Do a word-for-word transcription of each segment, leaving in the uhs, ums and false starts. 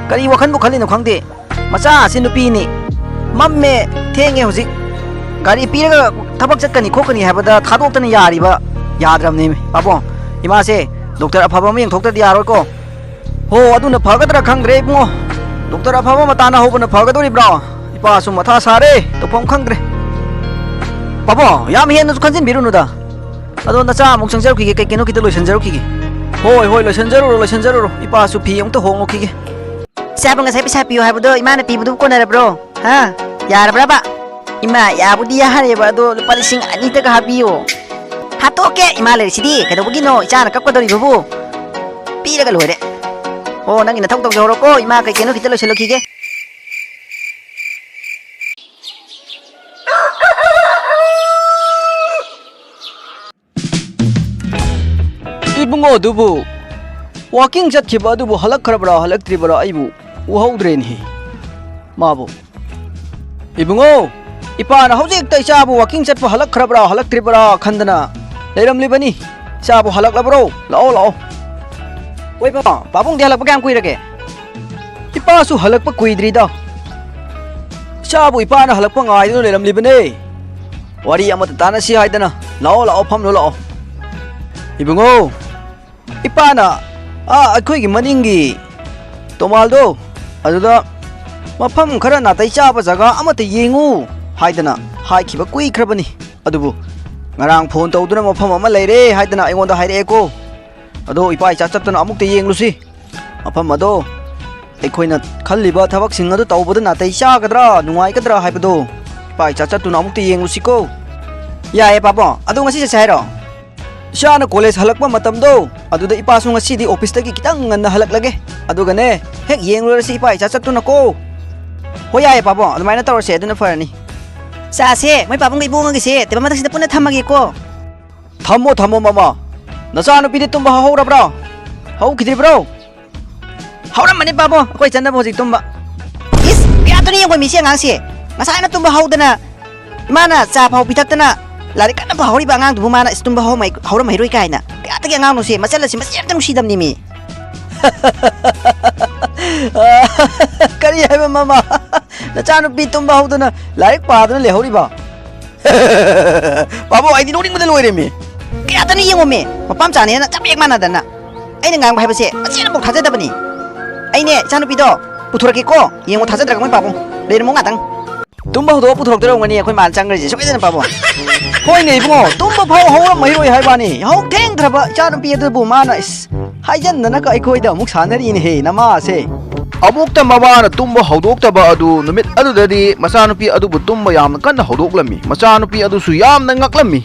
ꯀꯔꯤ ꯋꯥꯈꯟꯕꯨ ꯈꯜꯂꯤꯅꯣ ꯈꯪꯗꯦ꯫ ꯃꯆꯥ ꯑꯁꯤ ꯅꯨꯄꯤꯅꯤ꯫ ꯃꯝꯃꯦ, ꯊꯦꯡꯉꯦ ꯍꯧꯖꯤꯛ꯫ ꯒꯥꯔꯤ ꯄꯤꯔꯒ ꯊꯕꯛ ꯆꯠꯀꯅꯤ ꯈꯣꯠꯀꯅꯤ ꯍꯥꯏꯕꯗ ꯊꯥꯗꯣꯛꯇꯅ ꯌꯥꯔꯤꯕ? ꯌꯥꯗ꯭ꯔꯕꯅꯦꯃꯤ꯫ ꯄꯥꯕꯨꯡ, ꯏꯃꯥꯁꯦ ꯗꯣꯛꯇꯔ ꯑꯐꯕ ꯑꯃ ꯌꯦꯡꯊꯣꯛꯇ꯭ꯔꯗꯤ ꯌꯥꯔꯣꯏꯀꯣ꯫ ꯍꯣ, ꯑꯗꯨꯅ ꯐꯒꯗ꯭ꯔꯥ ꯈꯪꯗ꯭ꯔꯦ ꯏꯕꯨꯡꯉꯣ꯫ ꯗꯣꯛꯇꯔ ꯑꯐꯕ ꯑꯃ ꯇꯥꯟꯅꯍꯧꯕꯅ ꯐꯒꯗꯧꯔꯤꯕ꯭ꯔꯣ? ꯏꯄꯥꯁꯨ ꯃꯊꯥ ꯁꯥꯔꯦ, ꯇꯧꯐꯝ ꯈꯪꯗ꯭ꯔꯦ꯫ ꯄꯥꯕꯨꯡ, ꯌꯥꯝ ꯍꯦꯟꯅꯁꯨ ꯈꯟꯖꯤꯟꯕꯤꯔꯨꯅꯨꯗ꯫ ꯑꯗꯣ ꯅꯆꯥ ꯑꯃꯨꯛ ꯆꯪꯖꯔꯨꯈꯤꯒꯦ, ꯀꯩ ꯀꯩꯅꯣ ꯈꯤꯇ ꯂꯣꯏꯁꯤꯟꯖꯔꯨꯈꯤꯒꯦ꯫ ꯍꯣꯏ, ꯍꯣꯏ, ꯂꯣꯏꯁꯤꯟꯖꯔꯨꯔꯣ, ꯂꯣꯏꯁꯤꯟꯖꯔꯨꯔꯣ꯫ ꯏꯄꯥꯁꯨ ꯐꯤ ꯑꯃꯨꯛꯇ ꯍꯣꯡꯉꯨꯈꯤꯒꯦ꯫ ꯏꯆꯥꯕꯨ ꯉꯁꯥꯏ ꯄꯩꯁꯥ ꯄꯤꯌꯨ ꯍꯥꯏꯕꯗꯣ ꯏꯃꯥꯅ ꯄꯤꯕꯗꯨ ꯀꯣꯟꯅꯔꯕ꯭ꯔꯣ? ꯍꯥ? ꯌꯥꯔꯕ꯭ꯔꯕ? ꯏꯃꯥ, ꯌꯥꯕꯨꯗꯤ ꯌꯥꯔꯦꯕ, ꯑꯗꯣ ꯂꯨꯄꯥ ꯂꯤꯁꯤꯡ ꯑꯅꯤꯇꯒ ꯍꯥꯞꯄꯤꯌꯣ꯫ ꯍꯥꯠꯇꯣꯛꯀꯦ, ꯏꯃꯥ ꯂꯩꯔꯤꯁꯤꯗꯤ꯫ ꯀꯩꯗꯧꯕꯒꯤꯅꯣ ꯏꯆꯥꯅ ꯀꯞꯀꯗꯧꯔꯤꯕꯕꯨ? ꯄꯤꯔꯒ ꯂꯣꯏꯔꯦ꯫ ꯑꯣ, ꯅꯪꯒꯤ ꯅꯊꯧ ꯇꯧꯖꯍꯧꯔꯣꯀꯣ, ꯏꯃꯥ ꯀꯩ ꯀꯩꯅꯣ ꯈꯤꯇ ꯂꯣꯏꯁꯤꯜꯂꯨꯈꯤꯒꯦ꯫ ꯏꯕꯨꯡꯉꯣ ꯑꯗꯨꯕꯨ ꯋꯥꯀꯤꯡ ꯆꯠꯈꯤꯕ ꯑꯗꯨꯕꯨ ꯍꯜꯂꯛꯈ꯭ꯔꯕ꯭ꯔꯥ ꯍꯜꯂꯛꯇ꯭ꯔꯤꯕ꯭ꯔꯥ ꯑꯩꯕꯨ ꯎꯍꯧꯗ꯭ꯔꯦꯅꯦ꯫ ꯃꯥꯕꯨ, ꯏꯕꯨꯡꯉꯣ, ꯏꯄꯥꯅ ꯍꯧꯖꯤꯛꯇ ꯏꯆꯥꯕꯨ ꯋꯥꯀꯤꯡ ꯆꯠꯄ ꯍꯜꯂꯛꯈ꯭ꯔꯕ꯭ꯔꯥ ꯍꯜꯂꯛꯇ꯭ꯔꯤꯕ꯭ꯔꯥ ꯈꯟꯗꯅ ꯂꯩꯔꯝꯂꯤꯕꯅꯤ꯫ ꯏꯆꯥꯕꯨ ꯍꯜꯂꯛꯂꯕ꯭ꯔꯣ? ꯂꯥꯛꯑꯣ, ꯂꯥꯛꯑꯣ꯫ ꯍꯣꯏ ꯄꯥꯕꯨꯡ, ꯄꯥꯕꯨꯡꯗꯤ ꯍꯜꯂꯛꯄ ꯀꯌꯥꯝ ꯀꯨꯏꯔꯒꯦ? ꯏꯄꯥꯁꯨ ꯍꯜꯂꯛꯄ ꯀꯨꯏꯗ꯭ꯔꯤꯗ꯫ ꯏꯆꯥꯕꯨ ꯏꯄꯥꯅ ꯍꯜꯂꯛꯄ ꯉꯥꯏꯗꯨꯅ ꯂꯩꯔꯝꯂꯤꯕꯅꯦ꯫ ꯋꯥꯔꯤ ꯑꯃꯇ ꯇꯥꯟꯅꯁꯤ ꯍꯥꯏꯗꯅ꯫ ꯂꯥꯛꯑꯣ, ꯂꯥꯛꯑꯣ, ꯐꯝꯂꯣ ꯂꯥꯛꯑꯣ꯫ ꯏꯕꯨꯡꯉꯣ, ꯏꯄꯥꯅ, ꯑꯥ, ꯑꯩꯈꯣꯏꯒꯤ ꯃꯅꯤꯡꯒꯤ ꯇꯣꯃꯥꯜꯗꯣ, ꯑꯗꯨꯗ ꯃꯐꯝ ꯈꯔ ꯅꯥꯇꯩ ꯆꯥꯕ ꯖꯒꯥ ꯑꯃꯇ ꯌꯦꯡꯉꯨ ꯍꯥꯏꯗꯅ ꯍꯥꯏꯈꯤꯕ ꯀꯨꯏꯈ꯭ꯔꯕꯅꯤ꯫ ꯑꯗꯨꯕꯨ ꯉꯔꯥꯡ ꯐꯣꯟ ꯇꯧꯗꯨꯅ ꯃꯐꯝ ꯑꯃ ꯂꯩꯔꯦ ꯍꯥꯏꯗꯅ ꯑꯩꯉꯣꯟꯗ ꯍꯥꯏꯔꯛꯑꯦꯀꯣ꯫ ꯑꯗꯣ ꯏꯄꯥ ꯏꯆꯥ ꯆꯠꯇꯨꯅ ꯑꯃꯨꯛꯇ ꯌꯦꯡꯂꯨꯁꯤ꯫ ꯃꯐꯝ ꯑꯗꯣ ꯑꯩꯈꯣꯏꯅ ꯈꯜꯂꯤꯕ ꯊꯕꯛꯁꯤꯡ ꯑꯗꯨ ꯇꯧꯕꯗ ꯅꯥꯇꯩ ꯆꯥꯒꯗ꯭ꯔꯥ, ꯅꯨꯡꯉꯥꯏꯒꯗ꯭ꯔꯥ ꯍꯥꯏꯕꯗꯣ ꯏꯄꯥ ꯏꯆꯥ ꯆꯠꯇꯨꯅ ꯑꯃꯨꯛꯇ ꯌꯦꯡꯂꯨꯁꯤꯀꯣ꯫ ꯌꯥꯏꯌꯦ ꯄꯥꯕꯣ, ꯑꯗꯣ ꯉꯁꯤ ꯆꯠꯁꯦ ꯍꯥꯏꯔꯣ? ꯏꯆꯥꯅ ꯀꯣꯂꯦꯖ ꯍꯜꯂꯛꯄ ꯃꯇꯝꯗꯣ, ꯑꯗꯨꯗ ꯏꯄꯥꯁꯨ ꯉꯁꯤꯗꯤ ꯑꯣꯐꯤꯁꯇꯒꯤ ꯈꯤꯇꯪ ꯉꯟꯅ ꯍꯜꯂꯛꯂꯒꯦ꯫ ꯑꯗꯨꯒꯅꯦ, ꯍꯦꯛ ꯌꯦꯡꯂꯨꯔꯁꯤ ꯏꯄꯥ ꯏꯆꯥ ꯆꯠꯇꯨꯅꯀꯣ꯫ ꯍꯣꯏ, ꯌꯥꯏꯌꯦ ꯄꯥꯕꯣ, ꯑꯗꯨꯃꯥꯏꯅ ꯇꯧꯔꯁꯦ, ꯑꯗꯨꯅ ꯐꯔꯅꯤ꯫ ꯆꯥꯁꯦ, ꯃꯣꯏ ꯄꯥꯕꯨꯡꯒ ꯏꯕꯨꯡꯉꯣꯒꯤꯁꯦ ꯇꯦꯕꯜ ꯃꯊꯛꯁꯤꯗ ꯄꯨꯟꯅ ꯊꯝꯃꯒꯦꯀꯣ꯫ ꯊꯝꯃꯣ, ꯊꯝꯃꯣ, ꯃꯃꯥ꯫ ꯅꯆꯥꯅꯨꯄꯤꯗꯤ ꯇꯨꯝꯕ ꯍꯧꯍꯧꯔꯕ꯭ꯔꯣ? ꯍꯧꯈꯤꯗ꯭ꯔꯤꯕ꯭ꯔꯣ? ꯍꯧꯔꯝꯃꯅꯤ ꯄꯥꯕꯣ, ꯑꯩꯈꯣꯏ ꯆꯟꯅꯕ ꯍꯧꯖꯤꯛ ꯇꯨꯝꯕ꯫ ꯏꯁ, ꯀꯌꯥꯗꯨꯅ ꯌꯦꯡꯉꯣ ꯃꯤꯁꯦ ꯑꯉꯥꯡꯁꯦ꯫ ꯉꯁꯥꯏꯅ ꯇꯨꯝꯕ ꯍꯧꯗꯅ ꯏꯃꯥꯅ ꯆꯥ ꯐꯥꯎ ꯄꯤꯊꯛꯇꯅ ꯂꯥꯏꯔꯤꯛ ꯀꯟꯅ ꯄꯥꯍꯧꯔꯤꯕ ꯑꯉꯥꯡꯗꯨꯕꯨ ꯃꯥꯅ ꯏꯁ ꯇꯨꯝꯕ ꯍꯧꯔꯝꯃꯩ-, ꯍꯧꯔꯝꯍꯩꯔꯣꯏ ꯀꯥꯏꯅ꯫ ꯀꯌꯥꯗꯒꯤ ꯑꯉꯥꯡꯅꯣꯁꯦ, ꯃꯆꯜ ꯑꯁꯤ ꯃꯆꯦ ꯑꯝꯇ ꯅꯨꯡꯁꯤꯗꯕꯅꯤ ꯃꯤ꯫ ꯀꯔꯤ ꯍꯥꯏꯕ, ꯃꯃꯥ? ꯅꯆꯥꯅꯨꯄꯤ ꯇꯨꯝꯕ ꯍꯧꯗꯅ ꯂꯥꯏꯔꯤꯛ ꯄꯥꯗꯨꯅ ꯂꯩꯍꯧꯔꯤꯕ? ꯄꯥꯕꯨꯡ, ꯑꯩꯗꯤ ꯅꯣꯛꯅꯤꯡꯕꯗ ꯂꯣꯏꯔꯦꯃꯤ꯫ ꯀꯌꯥꯗꯅ ꯌꯦꯡꯉꯣꯃꯤ, ꯃꯄꯥ ꯃꯆꯥꯅꯦꯅ ꯆꯞ ꯍꯦꯛ ꯃꯥꯟꯅꯗꯅ꯫ ꯑꯩꯅ ꯉꯥꯡꯕ ꯍꯥꯏꯕꯁꯦ ꯃꯆꯦꯠ ꯑꯃꯐꯥꯎ ꯊꯥꯖꯗꯕꯅꯤ꯫ ꯑꯩꯅꯦ, ꯏꯆꯥꯅꯨꯄꯤꯗꯣ ꯄꯨꯊꯣꯔꯛꯀꯦꯀꯣ, ꯌꯦꯡꯉꯣ, ꯊꯥꯖꯗ꯭ꯔꯒ ꯃꯣꯏ ꯄꯥꯕꯨꯡ꯫ ꯂꯩꯔꯝꯃꯣ ꯉꯥꯛꯇꯪ꯫ ꯇꯨꯝꯕ ꯍꯧꯗꯣꯛꯑ ꯄꯨꯊꯣꯔꯛꯇꯣꯏꯔꯝꯒꯅꯤ ꯑꯩꯈꯣꯏ ꯃꯥꯅ ꯆꯪꯈ꯭ꯔꯤꯁꯦ ꯁꯣꯏꯗꯅ, ꯄꯥꯕꯨꯡ꯫ ꯍꯣꯏꯅꯦ ꯏꯕꯨꯡꯉꯣ, ꯇꯨꯝꯕ ꯐꯥꯎ ꯍꯧꯔꯝꯃꯔꯣꯏ ꯍꯥꯏꯕ ꯋꯥꯅꯤ꯫ ꯌꯥꯍꯧ ꯊꯦꯡꯈ꯭ꯔꯕ ꯏꯆꯥꯅꯨꯄꯤ ꯑꯗꯨꯕꯨ ꯃꯥꯅ, ꯏꯁ, ꯍꯥꯏꯖꯟꯗꯅꯒ ꯑꯩꯈꯣꯏꯗ ꯑꯃꯨꯛ ꯁꯥꯟꯅꯔꯤꯅꯦꯍꯦ, ꯅꯃꯥꯁꯦ꯫ ꯑꯃꯨꯛꯇ ꯃꯃꯥꯅ ꯇꯨꯝꯕ ꯍꯧꯗꯣꯛꯇꯕ ꯑꯗꯨ ꯅꯨꯃꯤꯠ ꯑꯗꯨꯗꯗꯤ ꯃꯆꯥꯅꯨꯄꯤ ꯑꯗꯨꯕꯨ ꯇꯨꯝꯕ ꯌꯥꯝꯅ ꯀꯟꯅ ꯍꯧꯗꯣꯛꯂꯝꯃꯤ꯫ ꯃꯆꯥꯅꯨꯄꯤ ꯑꯗꯨꯁꯨ ꯌꯥꯝꯅ ꯉꯛꯂꯝꯃꯤ꯫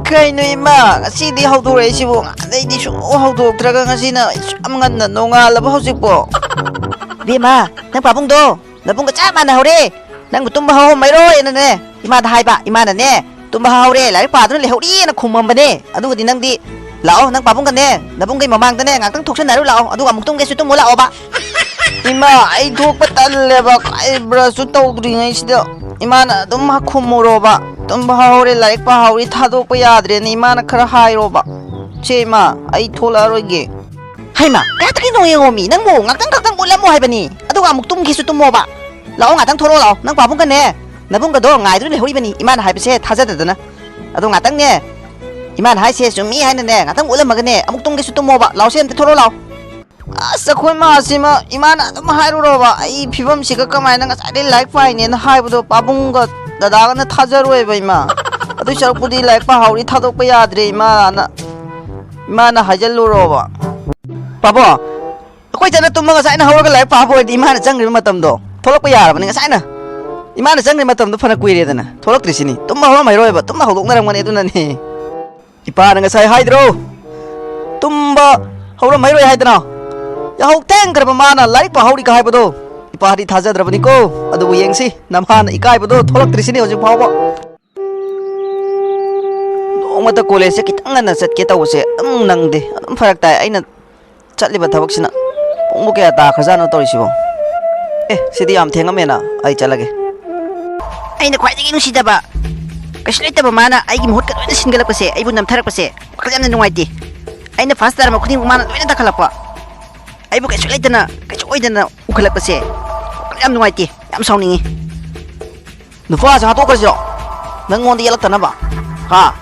ꯀꯩꯅꯣ ꯏꯃꯥ, ꯉꯁꯤꯗꯤ ꯍꯧꯗꯣꯔꯛꯏꯁꯤꯕꯨ? ꯑꯗꯩꯗꯤ ꯁꯨꯡꯍꯧ ꯍꯧꯗꯣꯛꯇ꯭ꯔꯒ ꯉꯁꯤꯅ ꯌꯥꯝ ꯉꯟꯅ ꯅꯣꯡꯉꯥꯜꯂꯕ ꯍꯧꯖꯤꯛꯄꯣ? ꯕꯦꯝꯃ, ꯅꯪ ꯄꯥꯕꯨꯡꯗꯣ ꯅꯕꯨꯡꯒ ꯆꯞ ꯃꯥꯟꯅꯍꯧꯔꯦ꯫ ꯅꯪꯕꯨ ꯇꯨꯝꯕ ꯍꯧꯔꯝꯃꯔꯣꯏꯅꯅꯦ ꯏꯃꯥꯗ ꯍꯥꯏꯕ꯫ ꯏꯃꯥꯅꯅꯦ, "ꯇꯨꯝꯕ ꯍꯧꯔꯦ, ꯂꯥꯏꯔꯤꯛ ꯄꯥꯗꯨꯅ ꯂꯩꯍꯧꯔꯤꯅ" ꯈꯨꯝꯃꯝꯕꯅꯦ꯫ ꯑꯗꯨꯒꯗꯤ ꯅꯪꯗꯤ, "ꯂꯥꯛꯑꯣ, ꯅꯪ ꯄꯥꯕꯨꯡꯒꯅꯦ, ꯅꯕꯨꯡꯒꯤ ꯃꯃꯥꯡꯗꯅꯦ ꯉꯥꯛꯇꯪ ꯊꯣꯛꯁꯟꯅꯔꯨ ꯂꯥꯛꯑꯣ, ꯑꯗꯨꯒ ꯑꯃꯨꯛ ꯇꯨꯝꯒꯦꯁꯨ ꯇꯨꯝꯃꯨ ꯂꯥꯛꯑꯣꯕ"꯫ ꯏꯃꯥ, ꯑꯩ ꯊꯣꯛꯄ ꯇꯜꯂꯦꯕ꯫ ꯀꯥꯏ ꯕ꯭ꯔꯁꯁꯨ ꯇꯧꯗ꯭ꯔꯤꯉꯩꯁꯤꯗ ꯏꯃꯥꯅ ꯑꯗꯨꯝ ꯈꯨꯝꯃꯨꯔꯣꯕ꯫ "ꯇꯨꯝꯕ ꯍꯧꯔꯦ, ꯂꯥꯏꯔꯤꯛ ꯄꯥꯍꯧꯔꯤ, ꯊꯥꯗꯣꯛꯄ ꯌꯥꯗ꯭ꯔꯦꯅ" ꯏꯃꯥꯅ ꯈꯔ ꯍꯥꯏꯔꯣꯕ꯫ ꯁꯦ ꯏꯃꯥ, ꯑꯩ ꯊꯣꯛꯂꯛꯑꯔꯣꯏꯒꯦ꯫ ꯍꯩꯃꯥ, ꯀꯌꯥꯇꯒꯤꯅꯣ ꯌꯦꯡꯉꯣꯃꯤ, ꯅꯪꯕꯨ ꯉꯥꯛꯇꯪ ꯈꯛꯇꯪ ꯎꯠꯂꯝꯃꯣ ꯍꯥꯏꯕꯅꯤ, ꯑꯗꯨꯒ ꯑꯃꯨꯛ ꯇꯨꯝꯒꯦꯁꯨ ꯇꯨꯝꯃꯣꯕ꯫ ꯂꯥꯛꯑꯣ, ꯉꯥꯛꯇꯪ ꯊꯣꯛꯂꯛꯑꯣ, ꯂꯥꯛꯑꯣ꯫ ꯅꯪ ꯄꯥꯕꯨꯡꯒꯅꯦ, ꯅꯕꯨꯡꯒꯗꯣ ꯉꯥꯏꯗꯨꯅ ꯂꯩꯍꯧꯔꯤꯕꯅꯤ, ꯏꯃꯥꯅ ꯍꯥꯏꯕꯁꯦ ꯊꯥꯖꯗꯗꯅ꯫ ꯑꯗꯣ ꯉꯥꯛꯇꯪꯅꯦ, ꯏꯃꯥꯅ ꯍꯥꯏꯁꯦ ꯆꯨꯝꯃꯤ ꯍꯥꯏꯅꯅꯦ, ꯉꯥꯛꯇꯪ ꯎꯠꯂꯝꯃꯒꯅꯦ, ꯑꯃꯨꯛ ꯇꯨꯝꯒꯦꯁꯨ ꯇꯨꯝꯃꯣꯕ꯫ ꯂꯥꯛꯑꯣꯁꯦ, ꯑꯝꯇ ꯊꯣꯛꯂꯛꯑꯣ, ꯂꯥꯛꯑꯣ꯫ ꯑꯁ, ꯑꯩꯈꯣꯏ ꯃꯥꯁꯤꯃ ꯏꯃꯥꯅ ꯑꯗꯨꯝ ꯍꯥꯏꯔꯨꯔꯣꯕ, ꯑꯩ ꯐꯤꯕꯝꯁꯤꯒ ꯀꯃꯥꯏꯅ ꯉꯁꯥꯏꯗꯩ ꯂꯥꯏꯔꯤꯛ ꯄꯥꯏꯅꯦꯅ ꯍꯥꯏꯕꯗꯣ ꯄꯥꯕꯨꯡꯒ ꯗꯗꯥꯒꯅ ꯊꯥꯖꯔꯣꯏꯕ ꯏꯃꯥ꯫ ꯑꯗꯨꯏ ꯁꯔꯨꯛꯄꯨꯗꯤ ꯂꯥꯏꯔꯤꯛ ꯄꯥꯍꯧꯔꯤ, ꯊꯥꯗꯣꯛꯄ ꯌꯥꯗ꯭ꯔꯦ ꯏꯃꯥꯅ, ꯏꯃꯥꯅ ꯍꯥꯏꯖꯜꯂꯨꯔꯣꯕ꯫ ꯄꯥꯕꯨꯡ, ꯑꯩꯈꯣꯏ ꯆꯠꯅ ꯇꯨꯝꯃꯒ ꯉꯁꯥꯏꯅ ꯍꯧꯔꯒ ꯂꯥꯏꯔꯤꯛ ꯄꯥꯕ ꯑꯣꯏꯔꯗꯤ ꯏꯃꯥꯅ ꯆꯪꯈ꯭ꯔꯤꯕ ꯃꯇꯝꯗꯣ ꯊꯣꯛꯂꯛꯄ ꯌꯥꯔꯕꯅꯤ ꯉꯁꯥꯏꯅ꯫ ꯏꯃꯥꯅ ꯆꯪꯈ꯭ꯔꯤꯕ ꯃꯇꯝꯗꯣ ꯐꯅ ꯀꯨꯏꯔꯦꯗꯅ꯫ ꯊꯣꯛꯂꯛꯇ꯭ꯔꯤꯁꯤꯅꯤ꯫ ꯇꯨꯝꯕ ꯍꯧꯔꯝꯃꯔꯣꯏꯕ, ꯇꯨꯝꯕ ꯍꯧꯗꯣꯛꯅꯔꯝꯒꯅꯤ ꯑꯗꯨꯅꯅꯦ꯫ ꯏꯄꯥꯅ ꯉꯁꯥꯏ ꯍꯥꯏꯗ꯭ꯔꯣ? ꯇꯨꯝꯕ ꯍꯧꯔꯝꯃꯔꯣꯏ ꯍꯥꯏꯗꯅ꯫ ꯌꯥꯍꯧ ꯊꯦꯡꯈ꯭ꯔꯕ ꯃꯥꯅ ꯂꯥꯏꯔꯤꯛ ꯄꯥꯍꯧꯔꯤꯒ ꯍꯥꯏꯕꯗꯣ꯫ ꯏꯄꯥꯗꯤ ꯊꯥꯖꯗ꯭ꯔꯕꯅꯤꯀꯣ꯫ ꯑꯗꯨꯕꯨ ꯌꯦꯡꯁꯤ, ꯅꯃꯥꯅ ꯏꯀꯥꯏꯕꯗꯣ ꯊꯣꯛꯂꯛꯇ꯭ꯔꯤꯁꯤꯅꯤ ꯍꯧꯖꯤꯛ ꯐꯥꯎꯕ꯫ ꯅꯣꯡꯃꯇ ꯀꯣꯂꯦꯖꯁꯦ ꯈꯤꯇꯪ ꯉꯟꯅ ꯆꯠꯀꯦ ꯇꯧꯕꯁꯦ ꯑꯗꯨꯝ ꯅꯪꯗꯦ, ꯑꯗꯨꯝ ꯐꯔꯛ ꯇꯥꯏ꯫ ꯑꯩꯅ ꯆꯠꯂꯤꯕ ꯊꯕꯛꯁꯤꯅ ꯄꯨꯡꯕꯨ ꯀꯌꯥ ꯇꯥꯈ꯭ꯔꯖꯥꯠꯅꯣ ꯇꯧꯔꯤꯁꯤꯕꯣ? ꯑꯦ, ꯁꯤꯗꯤ ꯌꯥꯝ ꯊꯦꯡꯉꯝꯃꯦꯅ, ꯑꯩ ꯆꯠꯂꯒꯦ꯫ ꯑꯩꯅ ꯈ꯭ꯋꯥꯏꯗꯒꯤ ꯅꯨꯡꯁꯤꯗꯕ ꯀꯩꯁꯨ ꯂꯩꯇꯕ ꯃꯥꯅ ꯑꯩꯒꯤ ꯃꯍꯨꯠꯀ ꯂꯣꯏꯅ ꯁꯤꯟꯒꯠꯂꯛꯄꯁꯦ, ꯑꯩꯕꯨ ꯅꯝꯊꯔꯛꯄꯁꯦ ꯋꯥꯈꯜ ꯌꯥꯝꯅ ꯅꯨꯡꯉꯥꯏꯇꯦ꯫ ꯑꯩꯅ ꯐꯥꯔꯁ ꯇꯥꯔꯝꯕ ꯈꯨꯗꯤꯡꯃꯛ ꯃꯥꯅ ꯂꯣꯏꯅ ꯇꯥꯈꯠꯂꯛꯄ, ꯑꯩꯕꯨ ꯀꯩꯁꯨ ꯂꯩꯇꯅ, ꯀꯩꯁꯨ ꯑꯣꯏꯗꯅ ꯎꯈꯠꯂꯛꯄꯁꯦ ꯋꯥꯈꯜ ꯌꯥꯝ ꯅꯨꯡꯉꯥꯏꯇꯦ, ꯌꯥꯝ ꯁꯥꯎꯅꯤꯡꯉꯤ꯫ ꯅꯨꯄꯥꯁꯦ ꯍꯥꯠꯇꯣꯛꯈ꯭ꯔꯁꯤꯔꯣ? ꯅꯪꯉꯣꯟꯗ ꯌꯦꯜꯂꯛꯇꯅꯕ꯫ ꯍꯥ?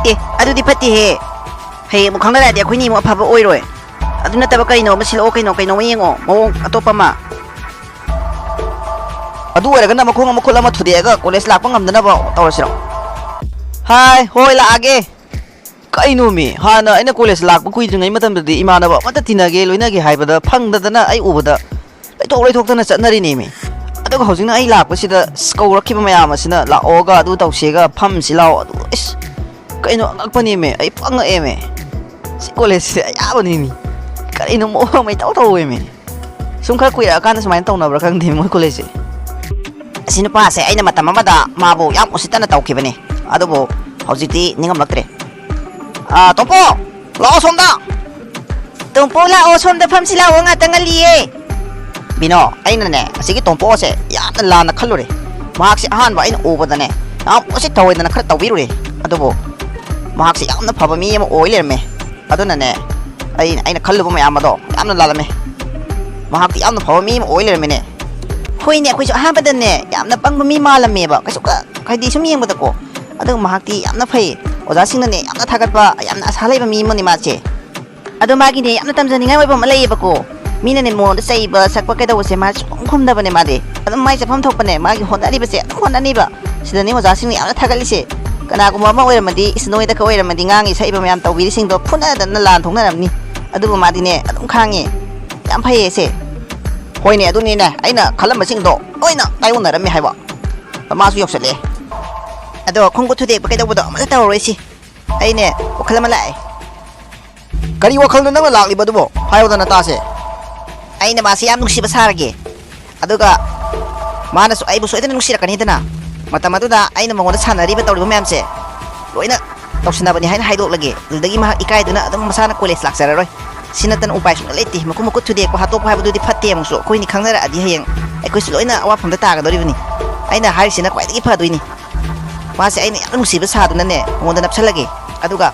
ꯑꯦ, ꯑꯗꯨꯗꯤ ꯐꯠꯇꯦꯍꯦ꯫ ꯍꯌꯦꯡ ꯑꯃꯨꯛ ꯈꯪꯅꯔꯛꯑꯗꯤ ꯑꯩꯈꯣꯏꯅꯤ ꯑꯃꯨꯛ ꯑꯐꯕ ꯑꯣꯏꯔꯣꯏ꯫ ꯑꯗꯨ ꯅꯠꯇꯕ ꯀꯩꯅꯣ ꯑꯃ ꯁꯤꯜꯂꯛꯑꯣ ꯀꯩꯅꯣ, ꯀꯩꯅꯣꯝꯃ ꯌꯦꯡꯉꯣ, ꯃꯑꯣꯡ ꯑꯇꯣꯞꯄ ꯑꯃ꯫ ꯑꯗꯨ ꯑꯣꯏꯔꯒꯅ ꯃꯈꯣꯡ ꯑꯃ ꯈꯨꯠ ꯑꯃ ꯊꯨꯗꯦꯛꯑꯒ ꯀꯣꯂꯦꯖ ꯂꯥꯛꯄ ꯉꯝꯗꯅꯕ ꯇꯧꯔꯁꯤꯔꯣ? ꯍꯥꯏ, ꯍꯣꯏ, ꯂꯥꯛꯑꯒꯦ꯫ ꯀꯩꯅꯣꯃꯤ, ꯍꯥꯟꯅ ꯑꯩꯅ ꯀꯣꯂꯦꯖ ꯂꯥꯛꯄ ꯀꯨꯏꯗ꯭ꯔꯤꯉꯩ ꯃꯇꯝꯗꯗꯤ ꯏꯃꯥꯟꯅꯕ ꯑꯃꯠꯇ ꯇꯤꯟꯅꯒꯦ, ꯂꯣꯏꯅꯒꯦ ꯍꯥꯏꯕꯗ ꯐꯪꯗꯗꯅ ꯑꯩ ꯎꯕꯗ ꯂꯩꯊꯣꯛ ꯂꯩꯊꯣꯛꯇꯅ ꯆꯠꯅꯔꯤꯅꯦꯃꯤ꯫ ꯑꯗꯨꯒ ꯍꯧꯖꯤꯛꯅ ꯑꯩ ꯂꯥꯛꯄꯁꯤꯗ ꯀꯧꯔꯛꯈꯤꯕ ꯃꯌꯥꯝ ꯑꯁꯤꯅ "ꯂꯥꯛꯑꯣꯒ ꯑꯗꯨ ꯇꯧꯁꯦꯒ ꯐꯝꯁꯤ ꯂꯥꯛꯑꯣ", ꯑꯗꯨ ꯏꯁ, ꯀꯩꯅꯣ ꯑꯉꯛꯄꯅꯦꯃꯤ, ꯑꯩ ꯄꯨꯡꯉꯛ ꯉꯛꯑꯦꯃꯤ꯫ ꯁꯤ ꯀꯣꯂꯦꯖꯁꯦ ꯑꯌꯥꯕꯅꯤꯃꯤ꯫ ꯀꯔꯤꯅꯣ ꯃꯑꯣꯡ ꯑꯃ ꯏꯇꯧ ꯇꯧꯋꯦꯃꯤ꯫ ꯁꯨꯝ ꯈꯔ ꯀꯨꯏꯔꯛꯑꯀꯥꯟꯗ ꯁꯨꯃꯥꯏꯅ ꯇꯧꯅꯕ꯭ꯔꯥ ꯈꯪꯗꯦ ꯃꯣꯏ ꯀꯣꯂꯦꯖꯁꯦ꯫ ꯑꯁꯤ ꯅꯨꯄꯥꯁꯦ ꯑꯩꯅ ꯃꯇꯝ ꯑꯃꯗ ꯃꯥꯕꯨ ꯌꯥꯝ ꯎꯁꯤꯠꯇꯅ ꯇꯧꯈꯤꯕꯅꯤ, ꯑꯗꯨꯕꯨ ꯍꯧꯖꯤꯛꯇꯤ ꯅꯤꯡꯉꯝꯂꯛꯇ꯭ꯔꯦ꯫ ꯑꯥ, ꯇꯣꯝꯄꯣ, ꯂꯥꯛꯑꯣ ꯁꯣꯝꯗ꯫ ꯇꯣꯝꯄꯣ, ꯂꯥꯛꯑꯣ ꯁꯣꯝꯗ ꯐꯝꯁꯤ ꯂꯥꯛꯑꯣ, ꯉꯥꯛꯇ ꯉꯜꯂꯤꯌꯦ꯫ ꯕꯤꯅꯣ, ꯑꯩꯅꯅꯦ ꯑꯁꯤꯒꯤ ꯇꯣꯝꯄꯣꯁꯦ ꯌꯥꯝꯅ ꯂꯥꯟꯅ ꯈꯜꯂꯨꯔꯦ꯫ ꯃꯍꯥꯛꯁꯦ ꯑꯍꯥꯟꯕ ꯑꯩꯅ ꯎꯕꯗꯅꯦ ꯌꯥꯝ ꯎꯁꯤꯠ ꯊꯑꯣꯏꯗꯅ ꯈꯔ ꯇꯧꯕꯤꯔꯨꯔꯦ, ꯑꯗꯨꯕꯨ ꯃꯍꯥꯛꯁꯦ ꯌꯥꯝꯅ ꯐꯕ ꯃꯤ ꯑꯃ ꯑꯣꯏ ꯂꯩꯔꯝꯃꯦ꯫ ꯑꯗꯨꯅꯅꯦ ꯑꯩ, ꯑꯩꯅ ꯈꯜꯂꯨꯕ ꯃꯌꯥꯝ ꯑꯗꯣ ꯌꯥꯝꯅ ꯂꯥꯜꯂꯝꯃꯦ꯫ ꯃꯍꯥꯛꯇꯤ ꯌꯥꯝꯅ ꯐꯕ ꯃꯤ ꯑꯃ ꯑꯣꯏ ꯂꯩꯔꯝꯃꯦꯅꯦ꯫ ꯍꯣꯏꯅꯦ, ꯑꯩꯈꯣꯏꯁꯨ ꯑꯍꯥꯟꯕꯗꯅꯦ ꯌꯥꯝꯅ ꯄꯪꯕ ꯃꯤ ꯃꯥꯜꯂꯝꯃꯦꯕ, ꯀꯩꯁꯨ ꯈ-, ꯍꯥꯏꯗꯤ ꯁꯨꯝ ꯌꯦꯡꯕꯗꯀꯣ꯫ ꯑꯗꯨꯒ ꯃꯍꯥꯛꯇꯤ ꯌꯥꯝꯅ ꯐꯩ, ꯑꯣꯖꯥꯁꯤꯡꯅꯅꯦ ꯌꯥꯝꯅ ꯊꯥꯒꯠꯄ, ꯌꯥꯝꯅ ꯑꯁꯥ ꯂꯩꯕ ꯃꯤ ꯑꯃꯅꯤ ꯃꯥꯁꯦ꯫ ꯑꯗꯣ ꯃꯥꯒꯤꯅꯦ ꯌꯥꯝꯅ ꯇꯝꯖꯅꯤꯡꯉꯥꯏ ꯑꯣꯏꯕ ꯑꯃ ꯂꯩꯌꯦꯕꯀꯣ꯫ ꯃꯤꯅꯅꯦ ꯃꯉꯣꯟꯗ ꯆꯩꯕ ꯁꯛꯄ ꯀꯩꯗꯧꯕꯁꯦ ꯃꯥ ꯁꯨꯡꯈꯨꯝ ꯈꯨꯝꯗꯕꯅꯦ ꯃꯥꯗꯤ꯫ ꯑꯗꯨꯝ ꯃꯥꯏ ꯆꯠꯐꯝ ꯊꯣꯛꯄꯅꯦ, ꯃꯥꯒꯤ ꯍꯣꯠꯅꯔꯤꯕꯁꯦ ꯑꯗꯨꯝ ꯍꯣꯠꯅꯅꯤꯕ꯫ ꯁꯤꯗꯅꯦ ꯑꯣꯖꯥꯁꯤꯡꯅ ꯌꯥꯝꯅ ꯊꯥꯒꯠꯂꯤꯁꯦ꯫ ꯀꯅꯥꯒꯨꯝꯕ ꯑꯃ ꯑꯣꯏꯔꯝꯃꯗꯤ, "ꯏꯁ, ꯅꯣꯏꯗꯒ ꯑꯣꯏꯔꯝꯃꯗꯤ ꯉꯥꯡꯉꯤ ꯁꯛꯏꯕ ꯃꯌꯥꯝ ꯇꯧꯕꯤꯔꯤꯁꯤꯡꯗꯣ ꯐꯨꯅꯗꯅ ꯂꯥꯟ ꯊꯣꯛꯅꯔꯝꯅꯤ"꯫ ꯑꯗꯨꯕꯨ ꯃꯥꯗꯤꯅꯦ ꯑꯗꯨꯝ ꯈꯥꯡꯉꯦ꯫ ꯌꯥꯝ ꯐꯩꯌꯦ ꯁꯦ꯫ ꯍꯣꯏꯅꯦ, ꯑꯗꯨꯅꯤꯅꯦ ꯑꯩꯅ ꯈꯜꯂꯝꯕꯁꯤꯡꯗꯣ ꯂꯣꯏꯅ ꯇꯥꯏꯑꯣꯟꯅꯔꯝꯃꯦ ꯍꯥꯏꯕ꯫ ꯃꯥꯁꯨ ꯌꯧꯁꯜꯂꯛꯑꯦ꯫ ꯑꯗꯣ ꯈꯣꯡ ꯈꯨꯠ ꯊꯨꯗꯦꯛꯄ ꯀꯩꯗꯧꯕꯗꯣ ꯑꯃꯇ ꯇꯧꯔꯔꯣꯏꯁꯤ꯫ ꯑꯩꯅꯦ ꯋꯥꯈꯜ ꯑꯃ ꯂꯥꯛꯑꯦ꯫ ꯀꯔꯤ ꯋꯥꯈꯜꯅꯣ ꯅꯪꯅ ꯂꯥꯛꯂꯤꯕꯗꯨꯕꯣ? ꯍꯥꯏꯌꯣꯗꯅ ꯇꯥꯁꯦ꯫ ꯑꯩꯅ ꯃꯥꯁꯤ ꯌꯥꯝ ꯅꯨꯡꯁꯤꯕ ꯁꯥꯔꯒꯦ꯫ ꯑꯗꯨꯒ ꯃꯥꯅꯁꯨ ꯑꯩꯕꯨ ꯁꯣꯏꯗꯅ ꯅꯨꯡꯁꯤꯔꯛꯀꯅꯤꯗꯅ꯫ ꯃꯇꯝ ꯑꯗꯨꯗ ꯑꯩꯅ ꯃꯉꯣꯟꯗ ꯁꯥꯟꯅꯔꯤꯕ ꯇꯧꯔꯤꯕ ꯃꯌꯥꯝꯁꯦ ꯂꯣꯏꯅ ꯇꯧꯁꯤꯟꯅꯕꯅꯤ ꯍꯥꯏꯅ ꯍꯥꯏꯗꯣꯛꯂꯒꯦ꯫ ꯑꯗꯨꯗꯒꯤ ꯃꯍꯥꯛ ꯏꯀꯥꯏꯗꯨꯅ ꯑꯗꯨꯝ ꯃꯁꯥꯅ ꯀꯣꯂꯦꯖ ꯂꯥꯛꯆꯔꯔꯣꯏ꯫ ꯁꯤ ꯅꯠꯇꯅ ꯎꯄꯥꯏ ꯁꯨꯡꯂꯩ ꯂꯩꯇꯦ꯫ ꯃꯈꯨꯠ ꯃꯈꯨꯠ ꯊꯨꯗꯦꯛꯄ ꯍꯥꯠꯇꯣꯛꯄ ꯍꯥꯏꯕꯗꯨꯗꯤ ꯐꯠꯇꯦ꯫ ꯑꯃꯨꯛꯁꯨ ꯑꯩꯈꯣꯏꯅꯤ ꯈꯪꯅꯔꯛꯑꯗꯤ ꯍꯌꯦꯡ ꯑꯩꯈꯣꯏꯁꯨ ꯂꯣꯏꯅ ꯑꯋꯥꯐꯝꯗ ꯇꯥꯒꯗꯧꯔꯤꯕꯅꯤ꯫ ꯑꯩꯅ ꯍꯥꯏꯔꯤꯁꯤꯅ ꯈ꯭ꯋꯥꯏꯗꯒꯤ ꯐꯗꯣꯏꯅꯤ꯫ ꯃꯥꯁꯦ ꯑꯩꯅ ꯌꯥꯝ ꯅꯨꯡꯁꯤꯕ ꯁꯥꯗꯨꯅꯅꯦ, ꯃꯉꯣꯟꯗ ꯅꯞꯁꯜꯂꯒꯦ꯫ ꯑꯗꯨꯒ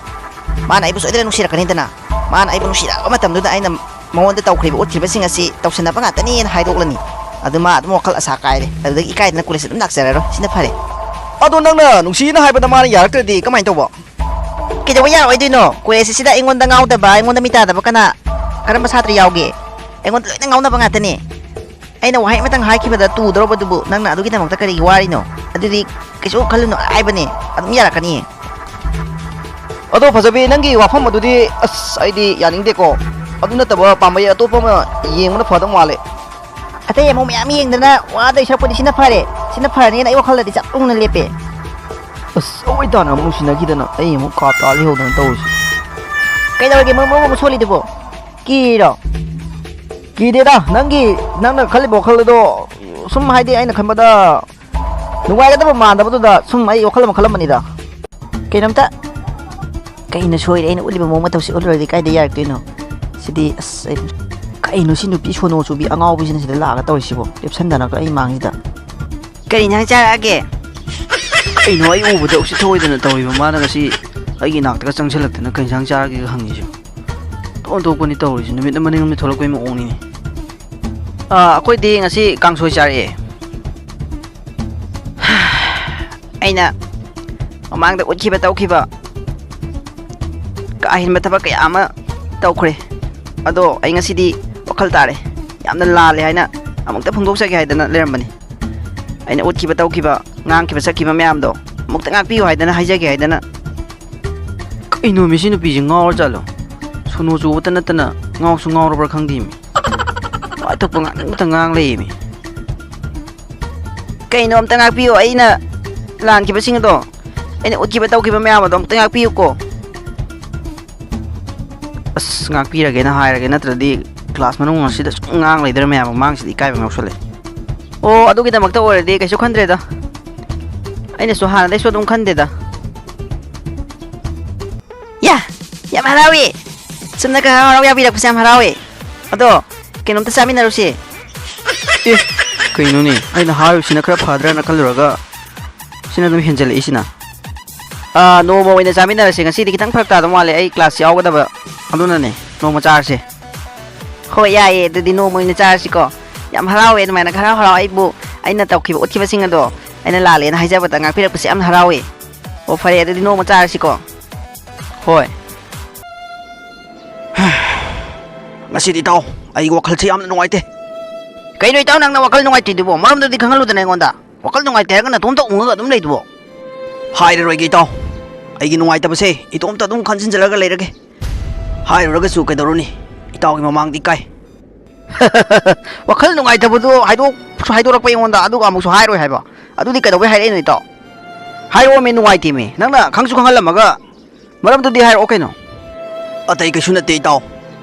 ꯃꯥꯅ ꯑꯩꯕꯨ ꯁꯣꯏꯗꯅ ꯅꯨꯡꯁꯤꯔꯛꯀꯅꯤꯗꯅ, ꯃꯥꯅ ꯑꯩꯕꯨ ꯅꯨꯡꯁꯤꯔꯛꯑꯕ ꯃꯇꯝꯗꯨꯗ ꯑꯩꯅ ꯃꯉꯣꯟꯗ ꯇꯧꯈ꯭ꯔꯤꯕ, ꯎꯠꯈ꯭ꯔꯤꯕꯁꯤꯡ ꯑꯁꯤ ꯇꯧꯁꯟꯅꯕ ꯉꯥꯛꯇꯅꯦꯅ ꯍꯥꯏꯗꯣꯛꯂꯅꯤ꯫ ꯑꯗꯨ ꯃꯥ ꯑꯗꯨꯝ ꯋꯥꯈꯜ ꯑꯁꯥ ꯀꯥꯏꯔꯦ꯫ ꯑꯗꯨꯗꯒꯤ ꯏꯀꯥꯏꯗꯅ ꯀꯣꯂꯦꯖ ꯑꯗꯨꯝ ꯂꯥꯛꯆꯔꯔꯣꯏ꯫ ꯁꯤꯅ ꯐꯔꯦ꯫ ꯑꯗꯣ ꯅꯪꯅ ꯅꯨꯡꯁꯤꯅ ꯍꯥꯏꯕꯗ ꯃꯥꯅ ꯌꯥꯔꯛꯇ꯭ꯔꯗꯤ ꯀꯃꯥꯏꯅ ꯇꯧꯕ? ꯀꯩꯗꯧꯕ ꯌꯥꯔꯣꯏꯗꯣꯏꯅꯣ? ꯀꯣꯂꯦꯖ ꯑꯁꯤꯗ ꯑꯩꯉꯣꯟꯗ ꯉꯥꯎꯗꯕ, ꯑꯩꯉꯣꯟꯗ ꯃꯤ ꯇꯥꯗꯕ ꯀꯅꯥ, ꯀꯔꯝꯕ ꯁꯥꯇ꯭ꯔ ꯌꯥꯎꯒꯦ? ꯑꯩꯉꯣꯟꯗ ꯂꯣꯏꯅ ꯉꯥꯎꯅꯕ ꯉꯥꯛꯇꯅꯦ꯫ ꯑꯩꯅ ꯋꯥꯍꯩ ꯑꯃꯇꯪ ꯍꯥꯏꯈꯤꯕꯗ ꯇꯨꯗꯧꯔꯕꯗꯨꯕꯨ ꯅꯪꯅ ꯑꯗꯨꯒꯤꯗꯃꯛꯇ ꯀꯔꯤꯒꯤ ꯋꯥꯔꯤꯅꯣ? ꯑꯗꯨꯗꯤ ꯀꯩꯁꯨ ꯈꯜꯂꯨꯅꯨ, ꯑꯔꯥꯏꯕꯅꯦ, ꯑꯗꯨꯝ ꯌꯥꯔꯛꯀꯅꯤꯌꯦ꯫ ꯑꯗꯣ ꯐꯖꯕꯤ, ꯅꯪꯒꯤ ꯋꯥꯐꯝ ꯑꯗꯨꯗꯤ ꯑꯁ ꯑꯩꯗꯤ ꯌꯥꯅꯤꯡꯗꯦꯀꯣ꯫ ꯑꯗꯨ ꯅꯠꯇꯕ ꯄꯥꯝꯕꯩ ꯑꯇꯣꯞꯄ ꯑꯃ ꯌꯦꯡꯕꯅ ꯐꯗꯧ ꯃꯥꯜꯂꯦ꯫ ꯑꯇꯩ ꯑꯃꯨꯛ ꯃꯌꯥꯝ ꯌꯦꯡꯗꯅ ꯋꯥꯗꯣꯏ ꯁꯔꯨꯛꯄꯨꯗꯤ ꯁꯤꯅ ꯐꯔꯦ, ꯁꯤꯅ ꯐꯔꯅꯤꯅ ꯑꯩ ꯋꯥꯈꯜꯗꯗꯤ ꯆꯞ ꯌꯨꯡꯅ ꯂꯦꯞꯄꯦ꯫ ꯑꯁ, ꯑꯋꯣꯏ ꯇꯥꯅ ꯑꯃꯨꯛ ꯅꯨꯡꯁꯤꯅꯈꯤꯗꯅ ꯑꯩ ꯑꯃꯨꯛ ꯀꯥ ꯇꯥ ꯂꯩꯍꯧꯗꯅ ꯇꯧꯔꯤꯁꯦ꯫ ꯀꯩꯗꯧꯔꯒꯦ ꯃꯔꯨ ꯃꯔꯨ ꯑꯃꯨꯛ ꯁꯣꯜꯂꯤꯗꯨꯕꯣ? ꯀꯤꯔꯣ? ꯀꯤꯗꯦꯗ, ꯅꯪꯒꯤ, ꯅꯪꯅ ꯈꯜꯂꯤꯕ ꯋꯥꯈꯜꯗꯣ ꯁꯨꯝ, ꯍꯥꯏꯗꯤ, ꯑꯩꯅ ꯈꯟꯕꯗ ꯅꯨꯡꯉꯥꯏꯒꯗꯕ ꯃꯥꯟꯗꯕꯗꯨꯗ ꯁꯨꯝ ꯑꯩ ꯋꯥꯈꯜ ꯑꯃ ꯈꯜꯂꯝꯕꯅꯤꯗ꯫ ꯀꯩꯅꯣꯝꯇ, ꯀꯩꯅꯣ ꯁꯣꯏꯔꯦ? ꯑꯩꯅ ꯎꯠꯂꯤꯕ ꯃꯑꯣꯡ ꯃꯇꯧꯁꯤ ꯎꯠꯂꯨꯔꯗꯤ ꯀꯥꯏꯗ ꯌꯥꯔꯛꯇꯣꯏꯅꯣ? ꯁꯤꯗꯤ ꯑꯁ, ꯑꯩ, ꯀꯩꯅꯣ ꯁꯤ ꯅꯨꯄꯤ ꯁꯣꯅꯣ ꯆꯨꯕꯤ ꯑꯉꯥꯎꯕꯤꯁꯤꯅ ꯁꯤꯗ ꯂꯥꯛꯑꯒ ꯇꯧꯔꯤꯁꯤꯕꯣ? ꯂꯦꯞꯁꯟꯗꯅꯒ ꯑꯩ ꯃꯥꯡꯁꯤꯗ꯫ ꯀꯔꯤ ꯏꯟꯖꯥꯡ ꯆꯥꯔꯛꯑꯒꯦ? ꯀꯩꯅꯣ ꯑꯩ ꯎꯕꯗ ꯎꯁꯤꯠ ꯊꯑꯣꯏꯗꯅ ꯇꯧꯔꯤꯕ ꯃꯥꯅ ꯉꯁꯤ ꯑꯩꯒꯤ ꯏꯅꯥꯛꯇꯒ ꯆꯪꯁꯤꯜꯂꯛꯇꯅ ꯀꯩ ꯏꯟꯖꯥꯡ ꯆꯥꯔꯒꯦꯒ ꯍꯪꯉꯤꯁꯤꯕꯣ? ꯑꯣꯟꯊꯣꯛꯄꯅꯤ ꯇꯧꯔꯤꯁꯦ, ꯅꯨꯃꯤꯠꯅ ꯃꯅꯤꯡꯂꯣꯝꯗ ꯊꯣꯛꯂꯛꯄꯩ ꯃꯑꯣꯡꯅꯤꯅꯦ꯫ ꯑꯥ, ꯑꯩꯈꯣꯏꯗꯤ ꯉꯁꯤ ꯀꯥꯡꯁꯣꯏ ꯆꯥꯔꯛꯑꯦ꯫ ꯑꯩꯅ ꯃꯃꯥꯡꯗ ꯎꯠꯈꯤꯕ ꯇꯧꯈꯤꯕ ꯀꯥ ꯍꯦꯟꯕ ꯊꯕꯛ ꯀꯌꯥ ꯑꯃ ꯇꯧꯈ꯭ꯔꯦ꯫ ꯑꯗꯣ ꯑꯩ ꯉꯁꯤꯗꯤ ꯋꯥꯈꯜ ꯇꯥꯔꯦ꯫ ꯌꯥꯝꯅ ꯂꯥꯜꯂꯦ ꯍꯥꯏꯅ ꯑꯃꯨꯛꯇ ꯐꯣꯡꯗꯣꯛꯆꯒꯦ ꯍꯥꯏꯗꯅ ꯂꯩꯔꯝꯕꯅꯤ꯫ ꯑꯩꯅ ꯎꯠꯈꯤꯕ ꯇꯧꯈꯤꯕ, ꯉꯥꯡꯈꯤꯕ ꯁꯛꯈꯤꯕ ꯃꯌꯥꯝꯗꯣ ꯑꯃꯨꯛꯇ ꯉꯥꯛꯄꯤꯌꯨ ꯍꯥꯏꯗꯅ ꯍꯥꯏꯖꯒꯦ ꯍꯥꯏꯗꯅ꯫ ꯀꯩꯅꯣꯃꯤ ꯁꯤ ꯅꯨꯄꯤꯁꯦ ꯉꯥꯎꯔ ꯖꯥꯠꯂꯣ? ꯁꯣꯅꯣ ꯆꯨꯕꯇ ꯅꯠꯇꯅ ꯉꯥꯎꯁꯨ ꯉꯥꯎꯔꯕ꯭ꯔꯥ ꯈꯪꯗꯦꯃꯤ꯫ ꯋꯥꯊꯣꯛꯄ ꯉꯥꯡꯅꯤꯡꯕꯇ ꯉꯥꯡ ꯂꯩꯌꯦꯃꯤ꯫ ꯀꯩꯅꯣ ꯑꯝꯇ ꯉꯥꯛꯄꯤꯌꯣ, ꯑꯩꯅ ꯂꯥꯟꯈꯤꯕꯁꯤꯡ ꯑꯗꯣ, ꯑꯩꯅ ꯎꯠꯈꯤꯕ ꯇꯧꯈꯤꯕ ꯃꯌꯥꯝ ꯑꯗꯣ ꯑꯝꯇ ꯉꯥꯛꯄꯤꯌꯨꯀꯣ꯫ ꯑꯁ, ꯉꯥꯛꯄꯤꯔꯒꯦꯅ ꯍꯥꯏꯔꯒꯦ, ꯅꯠꯇ꯭ꯔꯗꯤ ꯀ꯭ꯂꯥꯁ ꯃꯅꯨꯡ ꯑꯁꯤꯗ ꯁꯨꯝ ꯉꯥꯡ ꯂꯩꯗꯣꯏꯔꯥ ꯃꯌꯥꯝ ꯃꯃꯥꯡꯁꯤꯗ ꯏꯀꯥꯏꯕ ꯑꯃ ꯌꯥꯎꯁꯜꯂꯛꯑꯦ꯫ ꯑꯣ, ꯑꯗꯨꯒꯤꯗꯃꯛꯇ ꯑꯣꯏꯔꯗꯤ ꯀꯩꯁꯨ ꯈꯟꯗ꯭ꯔꯦꯗ꯫ ꯑꯩꯅꯁꯨ ꯍꯥꯟꯅꯗꯩꯁꯨ ꯑꯗꯨꯝ ꯈꯟꯗꯦꯗ꯫ ꯌꯥ! ꯌꯥꯝ ꯍꯔꯥꯎꯏ! ꯁꯣꯝꯅꯒ ꯍꯔꯥꯎ ꯍꯔꯥꯎ ꯌꯥꯕꯤꯔꯛꯄꯁꯦ ꯌꯥꯝ ꯍꯔꯥꯎꯏ꯫ ꯑꯗꯣ, ꯀꯩꯅꯣꯝꯇ ꯆꯥꯃꯤꯟꯅꯔꯨꯁꯦ꯫ ꯑꯦ, ꯀꯩꯅꯣꯅꯦ? ꯑꯩꯅ ꯍꯥꯏꯔꯤꯕꯁꯤꯅ ꯈꯔ ꯐꯗ꯭ꯔꯥꯅ ꯈꯜꯂꯨꯔꯒ ꯁꯤꯅ ꯑꯗꯨꯝ ꯍꯦꯟꯖꯜꯂꯛꯏꯁꯤꯅ꯫ ꯑꯥ, ꯅꯣꯡꯃ ꯑꯣꯏꯅ ꯆꯥꯃꯤꯟꯅꯔꯁꯦ꯫ ꯉꯁꯤꯗꯤ ꯈꯤꯇꯪ ꯐꯔꯛ ꯇꯥꯗꯧ ꯃꯥꯜꯂꯦ, ꯑꯩ ꯀ꯭ꯂꯥꯁ ꯌꯥꯎꯒꯗꯕ꯫ ꯑꯗꯨꯅꯅꯦ, ꯅꯣꯡꯃ ꯆꯥꯔꯁꯦ꯫ ꯍꯣꯏ, ꯌꯥꯏꯌꯦ꯫ ꯑꯗꯨꯗꯤ ꯅꯣꯡꯃ ꯑꯣꯏꯅ ꯆꯥꯔꯁꯤꯀꯣ꯫ ꯌꯥꯝ ꯍꯔꯥꯎꯋꯦ ꯑꯗꯨꯃꯥꯏꯅ ꯍꯔꯥꯎ ꯍꯔꯥꯎ ꯑꯩꯕꯨ ꯑꯩꯅ ꯇꯧꯈꯤꯕ, ꯎꯠꯈꯤꯕꯁꯤꯡ ꯑꯗꯣ ꯑꯩꯅ ꯂꯥꯜꯂꯦꯅ ꯍꯥꯏꯖꯕꯗ ꯉꯥꯛꯄꯤꯔꯛꯄꯁꯦ ꯌꯥꯝꯅ ꯍꯔꯥꯎꯋꯦ꯫ ꯑꯣ, ꯐꯔꯦ, ꯑꯗꯨꯗꯤ ꯅꯣꯡꯃ ꯆꯥꯔꯁꯤꯀꯣ꯫ ꯍꯣꯏ꯫ ꯉꯁꯤꯗꯤ ꯏꯇꯥꯎ, ꯑꯩꯒꯤ ꯋꯥꯈꯜꯁꯦ ꯌꯥꯝꯅ ꯅꯨꯡꯉꯥꯏꯇꯦ꯫ ꯀꯩꯅꯣ ꯏꯇꯥꯎ, ꯅꯪꯅ ꯋꯥꯈꯜ ꯅꯨꯡꯉꯥꯏꯇ꯭ꯔꯤꯗꯨꯕꯣ? ꯃꯔꯝꯗꯨꯗꯤ ꯈꯪꯍꯜꯂꯨꯗꯅ ꯑꯩꯉꯣꯟꯗ꯫ ꯋꯥꯈꯜ ꯅꯨꯡꯉꯥꯏꯇꯦ ꯍꯥꯏꯔꯒ ꯅꯇꯣꯝꯇ ꯎꯪꯉꯒ ꯑꯗꯨꯝ ꯂꯩꯗꯨꯕꯣ? ꯍꯥꯏꯔꯔꯣꯏꯒꯦ ꯏꯇꯥꯎ, ꯑꯩꯒꯤ ꯅꯨꯡꯉꯥꯏꯇꯕꯁꯦ ꯏꯇꯣꯝꯇ ꯑꯗꯨꯝ ꯈꯟꯖꯤꯟꯖꯔꯒ ꯂꯩꯔꯒꯦ꯫ ꯍꯥꯏꯔꯨꯔꯒꯁꯨ ꯀꯩꯗꯧꯔꯨꯅꯤ, ꯏꯇꯥꯎꯒꯤ ꯃꯃꯥꯡꯗ ꯏꯀꯥꯏ꯫ ꯋꯥꯈꯜ ꯅꯨꯡꯉꯥꯏꯇꯕꯗꯨ ꯍꯥꯏꯗꯣꯛꯁꯨ ꯍꯥꯏꯗꯣꯔꯛꯄ ꯑꯩꯉꯣꯟꯗ, ꯑꯗꯨꯒ ꯑꯃꯨꯛꯁꯨ ꯍꯥꯏꯔꯣꯏ ꯍꯥꯏꯕ꯫ ꯑꯗꯨꯗꯤ ꯀꯩꯗꯧꯕꯩ ꯍꯥꯏꯔꯛꯏꯅꯣ ꯏꯇꯥꯎ? ꯍꯥꯏꯔꯛꯑꯣꯃꯤ, ꯅꯨꯡꯉꯥꯏꯇꯦꯃꯤ꯫ ꯅꯪꯅ ꯈꯪꯁꯨ ꯈꯪꯍꯜꯂꯝꯃꯒ ꯃꯔꯝꯗꯨꯗꯤ ꯍꯥꯏꯔꯛꯑꯣ ꯀꯩꯅꯣ꯫ ꯑꯇꯩ ꯀꯩꯁꯨ ꯅꯠꯇꯦ ꯏꯇꯥꯎ꯫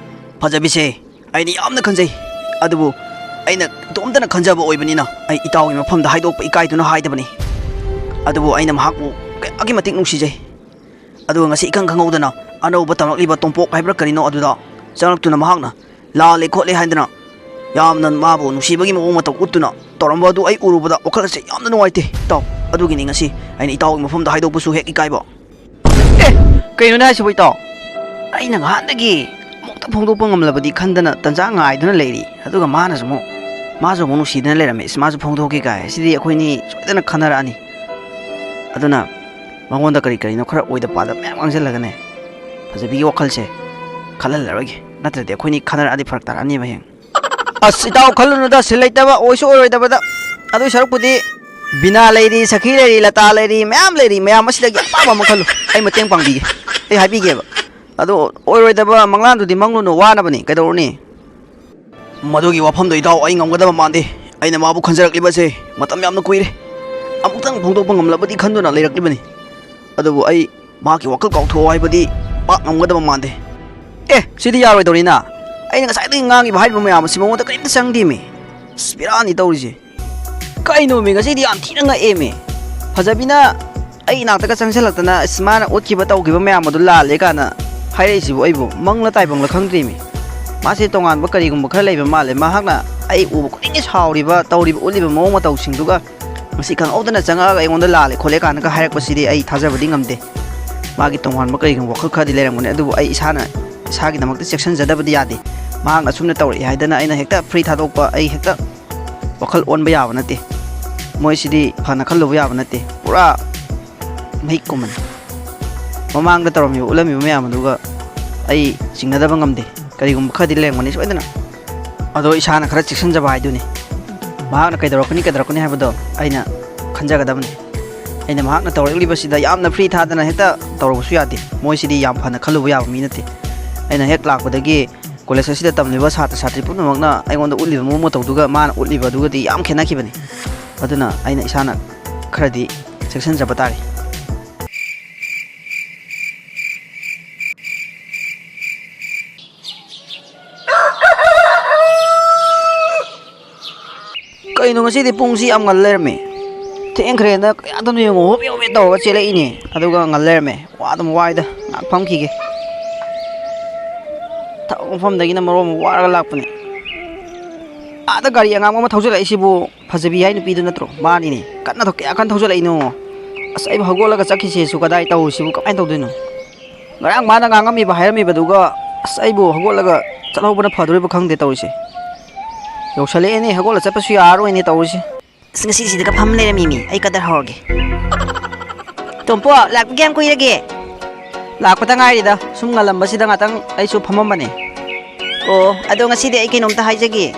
ꯐꯖꯕꯤꯁꯦ ꯑꯩꯅ ꯌꯥꯝꯅ ꯈꯟꯖꯩ꯫ ꯑꯗꯨꯕꯨ ꯑꯩꯅ ꯏꯇꯣꯝꯇꯅ ꯈꯟꯖꯕ ꯑꯣꯏꯕꯅꯤꯅ ꯑꯩ ꯏꯇꯥꯎꯒꯤ ꯃꯐꯝꯗ ꯍꯥꯏꯗꯣꯛꯄ ꯏꯀꯥꯏꯗꯨꯅ ꯍꯥꯏꯗꯕꯅꯤ꯫ ꯑꯗꯨꯕꯨ ꯑꯩꯅ ꯃꯍꯥꯛꯄꯨ ꯀꯌꯥꯒꯤ ꯃꯇꯤꯛ ꯅꯨꯡꯁꯤꯖꯩ꯫ ꯑꯗꯨꯒ ꯉꯁꯤ ꯏꯈꯪ ꯈꯪꯍꯧꯗꯅ ꯑꯅꯧꯕ ꯇꯝꯂꯛꯂꯤꯕ ꯇꯣꯝꯄꯣꯛ ꯍꯥꯏꯕ꯭ꯔꯥ ꯀꯔꯤꯅꯣ ꯑꯗꯨꯗ ꯆꯪꯂꯛꯇꯨꯅ ꯃꯍꯥꯛꯅ ꯂꯥꯜꯂꯦ ꯈꯣꯠꯂꯦ ꯍꯥꯏꯗꯅ ꯌꯥꯝꯅ ꯃꯥꯕꯨ ꯅꯨꯡꯁꯤꯕꯒꯤ ꯃꯑꯣꯡ ꯃꯇꯧ ꯎꯠꯇꯨꯅ ꯇꯧꯔꯝꯕ ꯑꯗꯨ ꯑꯩ ꯎꯔꯨꯕꯗ ꯋꯥꯈꯜ ꯑꯁꯦ ꯌꯥꯝꯅ ꯅꯨꯡꯉꯥꯏꯇꯦ, ꯏꯇꯥꯎ꯫ ꯑꯗꯨꯒꯤꯅꯤ ꯉꯁꯤ ꯑꯩꯅ ꯏꯇꯥꯎꯒꯤ ꯃꯐꯝꯗ ꯍꯥꯏꯗꯣꯛꯄꯁꯨ ꯍꯦꯛ ꯏꯀꯥꯏꯕ꯫ ꯑꯦ, ꯀꯩꯅꯣꯅꯦ ꯍꯥꯏꯁꯤꯕꯣ, ꯏꯇꯥꯎ? ꯑꯩꯅ ꯉꯍꯥꯟꯗꯒꯤ ꯑꯃꯨꯛꯇ ꯐꯣꯡꯗꯣꯛꯄ ꯉꯝꯂꯕꯗꯤ ꯈꯟꯗꯅ ꯇꯟꯖꯥ ꯉꯥꯏꯗꯨꯅ ꯂꯩꯔꯤ꯫ ꯑꯗꯨꯒ ꯃꯥꯅꯁꯨ ꯑꯃꯨꯛ, ꯃꯥꯁꯨ ꯑꯃꯨꯛ ꯅꯨꯡꯁꯤꯗꯅ ꯂꯩꯔꯝꯃꯦ꯫ ꯏꯁ, ꯃꯥꯁꯨ ꯐꯣꯡꯗꯣꯛꯀꯦ ꯀꯥꯏ꯫ ꯁꯤꯗꯤ ꯑꯩꯈꯣꯏꯅꯤ ꯁꯣꯏꯗꯅ ꯈꯟꯅꯔꯛꯑꯅꯤ꯫ ꯑꯗꯨꯅ ꯃꯉꯣꯟꯗ ꯀꯔꯤ ꯀꯔꯤꯅꯣ ꯈꯔ ꯑꯣꯏꯗ ꯄꯥꯗꯕ ꯃꯌꯥꯝ ꯉꯥꯡꯁꯤꯜꯂꯒꯅꯦ, ꯐꯖꯕꯤꯒꯤ ꯋꯥꯈꯜꯁꯦ ꯈꯜꯍꯜꯂꯔꯣꯏꯒꯦ꯫ ꯅꯠꯇ꯭ꯔꯗꯤ ꯑꯩꯈꯣꯏꯅꯤ ꯈꯟꯅꯔꯛꯑꯗꯤ ꯐꯔꯛ ꯇꯥꯔꯛꯑꯅꯦꯕ ꯍꯌꯦꯡ꯫ ꯑꯁ, ꯏꯇꯥꯎ, ꯈꯜꯂꯨꯅꯨꯗ, ꯁꯤꯜ ꯂꯩꯇꯕ, ꯑꯣꯏꯁꯨ ꯑꯣꯏꯔꯣꯏꯗꯕꯗ꯫ ꯑꯗꯨꯏ ꯁꯔꯨꯛꯄꯨꯗꯤ ꯕꯤꯅꯥ ꯂꯩꯔꯤ, ꯁꯈꯤ ꯂꯩꯔꯤ, ꯂꯇꯥ ꯂꯩꯔꯤ, ꯃꯌꯥꯝ ꯂꯩꯔꯤ, ꯃꯌꯥꯝ ꯑꯁꯤꯗꯒꯤ ꯑꯄꯥꯝꯕ ꯑꯃ ꯈꯜꯂꯨ, ꯑꯩ ꯃꯇꯦꯡ ꯄꯥꯡꯕꯤꯒꯦ꯫ ꯑꯩ ꯍꯥꯏꯕꯤꯒꯦꯕ꯫ ꯑꯗꯣ ꯑꯣꯏꯔꯣꯏꯗꯕ ꯃꯪꯂꯥꯟꯗꯨꯗꯤ ꯃꯪꯂꯨꯅꯨ, ꯋꯥꯅꯕꯅꯤ, ꯀꯩꯗꯧꯔꯨꯅꯤ? ꯃꯗꯨꯒꯤ ꯋꯥꯐꯝꯗꯣ ꯏꯇꯥꯎ ꯑꯩ ꯉꯝꯒꯗꯕ ꯃꯥꯟꯗꯦ꯫ ꯑꯩꯅ ꯃꯥꯕꯨ ꯈꯟꯖꯔꯛꯂꯤꯕꯁꯦ ꯃꯇꯝ ꯌꯥꯝꯅ ꯀꯨꯏꯔꯦ꯫ ꯑꯃꯨꯛꯇꯪ ꯐꯣꯡꯗꯣꯛꯄ ꯉꯝꯂꯕꯗꯤ ꯈꯟꯗꯨꯅ ꯂꯩꯔꯛꯂꯤꯕꯅꯤ꯫ ꯑꯗꯨꯕꯨ ꯑꯩ ꯃꯍꯥꯛꯀꯤ ꯋꯥꯈꯜ ꯀꯥꯎꯊꯣꯛꯑꯣ ꯍꯥꯏꯕꯗꯤ ꯄꯥꯛ ꯉꯝꯒꯗꯕ ꯃꯥꯟꯗꯦ꯫ ꯑꯦ, ꯁꯤꯗꯤ ꯌꯥꯔꯣꯏꯗꯧꯔꯤꯅ꯫ ꯑꯩꯅ ꯉꯁꯥꯏꯗꯒꯤ ꯉꯥꯡꯉꯤꯕ ꯍꯥꯏꯔꯤꯕ ꯃꯌꯥꯝ ꯑꯁꯤ ꯃꯉꯣꯟꯗ ꯀꯔꯤꯝꯇ ꯆꯪꯗꯦꯃꯤ꯫ ꯑꯁ, ꯕꯦꯔꯥꯅꯤ ꯇꯧꯔꯤꯁꯦ꯫ ꯀꯩꯅꯣꯃꯤ, ꯉꯁꯤꯗꯤ ꯌꯥꯝ ꯊꯤꯅ ꯉꯛꯑꯦꯃꯤ꯫ ꯐꯖꯕꯤꯅ ꯑꯩ ꯏꯅꯥꯛꯇꯒ ꯆꯪꯁꯤꯜꯂꯛꯇꯅ, "ꯑꯁ, ꯃꯥꯅ ꯎꯠꯈꯤꯕ ꯇꯧꯈꯤꯕ ꯃꯌꯥꯝ ꯑꯗꯨ ꯂꯥꯜꯂꯦ" ꯀꯥꯏꯅ ꯍꯥꯏꯔꯛꯏꯁꯤꯕꯨ ꯑꯩꯕꯨ ꯃꯪꯂ ꯇꯥꯏꯕꯪꯂ ꯈꯪꯗ꯭ꯔꯤꯃꯤ꯫ ꯃꯥꯁꯦ ꯇꯣꯉꯥꯟꯕ ꯀꯔꯤꯒꯨꯝꯕ ꯈꯔ ꯂꯩꯕ ꯃꯥꯜꯂꯦ꯫ ꯃꯍꯥꯛꯅ ꯑꯩ ꯎꯕ ꯈꯨꯗꯤꯡꯒꯤ ꯁꯥꯎꯔꯤꯕ, ꯇꯧꯔꯤꯕ, ꯎꯠꯂꯤꯕ ꯃꯑꯣꯡ ꯃꯇꯧꯁꯤꯡꯗꯨꯒ ꯃꯁꯤ ꯈꯪꯍꯧꯗꯅ ꯆꯪꯉꯛꯑꯒ ꯑꯩꯉꯣꯟꯗ ꯂꯥꯜꯂꯦ ꯈꯣꯠꯂꯦ ꯀꯥꯏꯅꯒ ꯍꯥꯏꯔꯛꯄꯁꯤꯗꯤ ꯑꯩ ꯊꯥꯖꯕꯗꯤ ꯉꯝꯗꯦ꯫ ꯃꯥꯒꯤ ꯇꯣꯉꯥꯟꯕ ꯀꯔꯤꯒꯨꯝꯕ ꯋꯥꯈꯜ ꯈꯔꯗꯤ ꯂꯩꯔꯝꯒꯅꯤ, ꯑꯗꯨꯕꯨ ꯑꯩ ꯏꯁꯥꯅ ꯏꯁꯥꯒꯤꯗꯃꯛꯇ ꯆꯦꯛꯁꯤꯟꯖꯗꯕꯗꯤ ꯌꯥꯗꯦ꯫ ꯃꯍꯥꯛꯅ ꯑꯁꯨꯝꯅ ꯇꯧꯔꯛꯑꯦ ꯍꯥꯏꯗꯅ ꯑꯩꯅ ꯍꯦꯛꯇ free ꯊꯥꯗꯣꯛꯄ, ꯑꯩ ꯍꯦꯛꯇ ꯋꯥꯈꯜ ꯑꯣꯟꯕ ꯌꯥꯕ ꯅꯠꯇꯦ꯫ ꯃꯣꯏꯁꯤꯗꯤ ꯐꯅ ꯈꯜꯂꯨꯕ ꯌꯥꯕ ꯅꯠꯇꯦ, ꯄꯨꯔꯥ ꯃꯍꯤꯛ ꯀꯨꯝꯕꯅꯤ꯫ ꯃꯃꯥꯡꯗ ꯇꯧꯔꯝꯃꯤꯕ ꯎꯠꯂꯝꯃꯤꯕ ꯃꯌꯥꯝ ꯑꯗꯨꯒ ꯑꯩ ꯆꯤꯡꯅꯗꯕ ꯉꯝꯗꯦ꯫ ꯀꯔꯤꯒꯨꯝꯕ ꯈꯔꯗꯤ ꯂꯩꯔꯝꯒꯅꯤ ꯁꯣꯏꯗꯅ, ꯑꯗꯣ ꯏꯁꯥꯅ ꯈꯔ ꯆꯦꯛꯁꯤꯟꯖꯕ ꯍꯥꯏꯗꯨꯅꯤ꯫ ꯃꯍꯥꯛꯅ ꯀꯩꯗꯧꯔꯛꯀꯅꯤ ꯀꯩꯗꯧꯔꯛꯀꯅꯤ ꯍꯥꯏꯕꯗꯣ ꯑꯩꯅ ꯈꯟꯖꯒꯗꯕꯅꯤ꯫ ꯑꯩꯅ ꯃꯍꯥꯛꯅ ꯇꯧꯔꯛꯂꯤꯕꯁꯤꯗ ꯌꯥꯝꯅ free ꯊꯥꯗꯅ ꯍꯦꯛꯇ ꯇꯧꯔꯨꯕꯁꯨ ꯌꯥꯗꯦ꯫ ꯃꯣꯏꯁꯤꯗꯤ ꯌꯥꯝ ꯐꯅ ꯈꯜꯂꯨꯕ ꯌꯥꯕ ꯃꯤ ꯅꯠꯇꯦ꯫ ꯑꯩꯅ ꯍꯦꯛ ꯂꯥꯛꯄꯗꯒꯤ ꯀꯣꯂꯦꯖ ꯑꯁꯤꯗ ꯇꯝꯂꯤꯕ ꯁꯥꯇ꯭ꯔ ꯁꯥꯇ꯭ꯔꯤ ꯄꯨꯝꯅꯃꯛꯅ ꯑꯩꯉꯣꯟꯗ ꯎꯠꯂꯤꯕ ꯃꯑꯣꯡ ꯃꯇꯧꯗꯨꯒ ꯃꯥꯅ ꯎꯠꯂꯤꯕ ꯑꯗꯨꯒꯗꯤ ꯌꯥꯝ ꯈꯦꯠꯅꯈꯤꯕꯅꯤ꯫ ꯑꯗꯨꯅ ꯑꯩꯅ ꯏꯁꯥꯅ ꯈꯔꯗꯤ ꯆꯦꯛꯁꯤꯟꯖꯕ ꯇꯥꯔꯤ꯫ ꯀꯩꯅꯣ ꯉꯁꯤꯗꯤ ꯄꯨꯡꯁꯤ ꯌꯥꯝ ꯉꯜ ꯂꯩꯔꯝꯃꯦ? ꯊꯦꯡꯈ꯭ꯔꯦꯅ ꯀꯌꯥꯗꯅꯣ ꯌꯦꯡꯉꯣ, ꯍꯣꯕꯦ ꯍꯣꯕꯦ ꯇꯧꯔꯒ ꯆꯦꯜꯂꯛꯏꯅꯦ, ꯑꯗꯨꯒ ꯉꯜ ꯂꯩꯔꯝꯃꯦ꯫ ꯋꯥ ꯑꯗꯨꯝ ꯋꯥꯏꯗ, ꯉꯥꯏꯍꯥꯛ ꯐꯝꯈꯤꯒꯦ꯫ ꯊꯕꯛ ꯃꯐꯝꯗꯒꯤꯅ ꯃꯔꯣꯟ ꯑꯃ ꯋꯥꯔꯒ ꯂꯥꯛꯄꯅꯦ꯫ ꯑꯥꯗ ꯒꯥꯔꯤ ꯑꯉꯥꯡꯕ ꯑꯃ ꯊꯧꯖꯤꯜꯂꯛꯏꯁꯤꯕꯨ ꯐꯖꯕꯤ ꯍꯥꯏ ꯅꯨꯄꯤꯗꯨ ꯅꯠꯇ꯭ꯔꯣ? ꯃꯥꯅꯤꯅꯦ, ꯀꯟꯅ ꯊꯧ-, ꯀꯌꯥ ꯀꯟꯅ ꯊꯧꯖꯤꯜꯂꯛꯏꯅꯣ? ꯑꯁ, ꯑꯩꯕꯨ ꯍꯧꯒꯠꯂꯒ ꯆꯠꯈꯤꯁꯦꯁꯨ ꯀꯗꯥꯏ ꯇꯧꯔꯤꯁꯤꯕꯨ ꯀꯃꯥꯏꯅ ꯇꯧꯗꯣꯏꯅꯣ? ꯉꯔꯥꯡ ꯃꯥꯅ ꯉꯥꯡꯉꯝꯃꯤꯕ ꯍꯥꯏꯔꯝꯃꯤꯕꯗꯨꯒ, ꯑꯁ, ꯑꯩꯕꯨ ꯍꯧꯒꯠꯂꯒ ꯆꯠꯍꯧꯕꯅ ꯐꯗꯣꯔꯤꯕ ꯈꯪꯗꯦ ꯇꯧꯔꯤꯁꯦ꯫ ꯌꯧꯁꯜꯂꯛꯑꯦꯅꯦ, ꯍꯧꯒꯠꯂ ꯆꯠꯄꯁꯨ ꯌꯥꯔꯔꯣꯏꯅꯦ ꯇꯧꯔꯤꯁꯦ꯫ ꯑꯁ, ꯉꯁꯤꯁꯤꯗꯒ ꯐꯝ ꯂꯩꯔꯝꯃꯤꯃꯤ, ꯑꯩ ꯀꯗꯔ ꯍꯧꯔꯒꯦ꯫ ꯇꯣꯝꯄꯣ, ꯂꯥꯛꯄ ꯀꯌꯥꯝ ꯀꯨꯏꯔꯒꯦ? ꯂꯥꯛꯄꯗ ꯉꯥꯏꯔꯤꯗ, ꯁꯨꯝ ꯉꯜꯂꯝꯕꯁꯤꯗ ꯉꯥꯛꯇꯪ ꯑꯩꯁꯨ ꯐꯝꯃꯝꯕꯅꯦ꯫ ꯑꯣ, ꯑꯗꯣ ꯉꯁꯤꯗꯤ ꯑꯩ ꯀꯩꯅꯣꯝꯇ ꯍꯥꯏꯖꯒꯦ꯫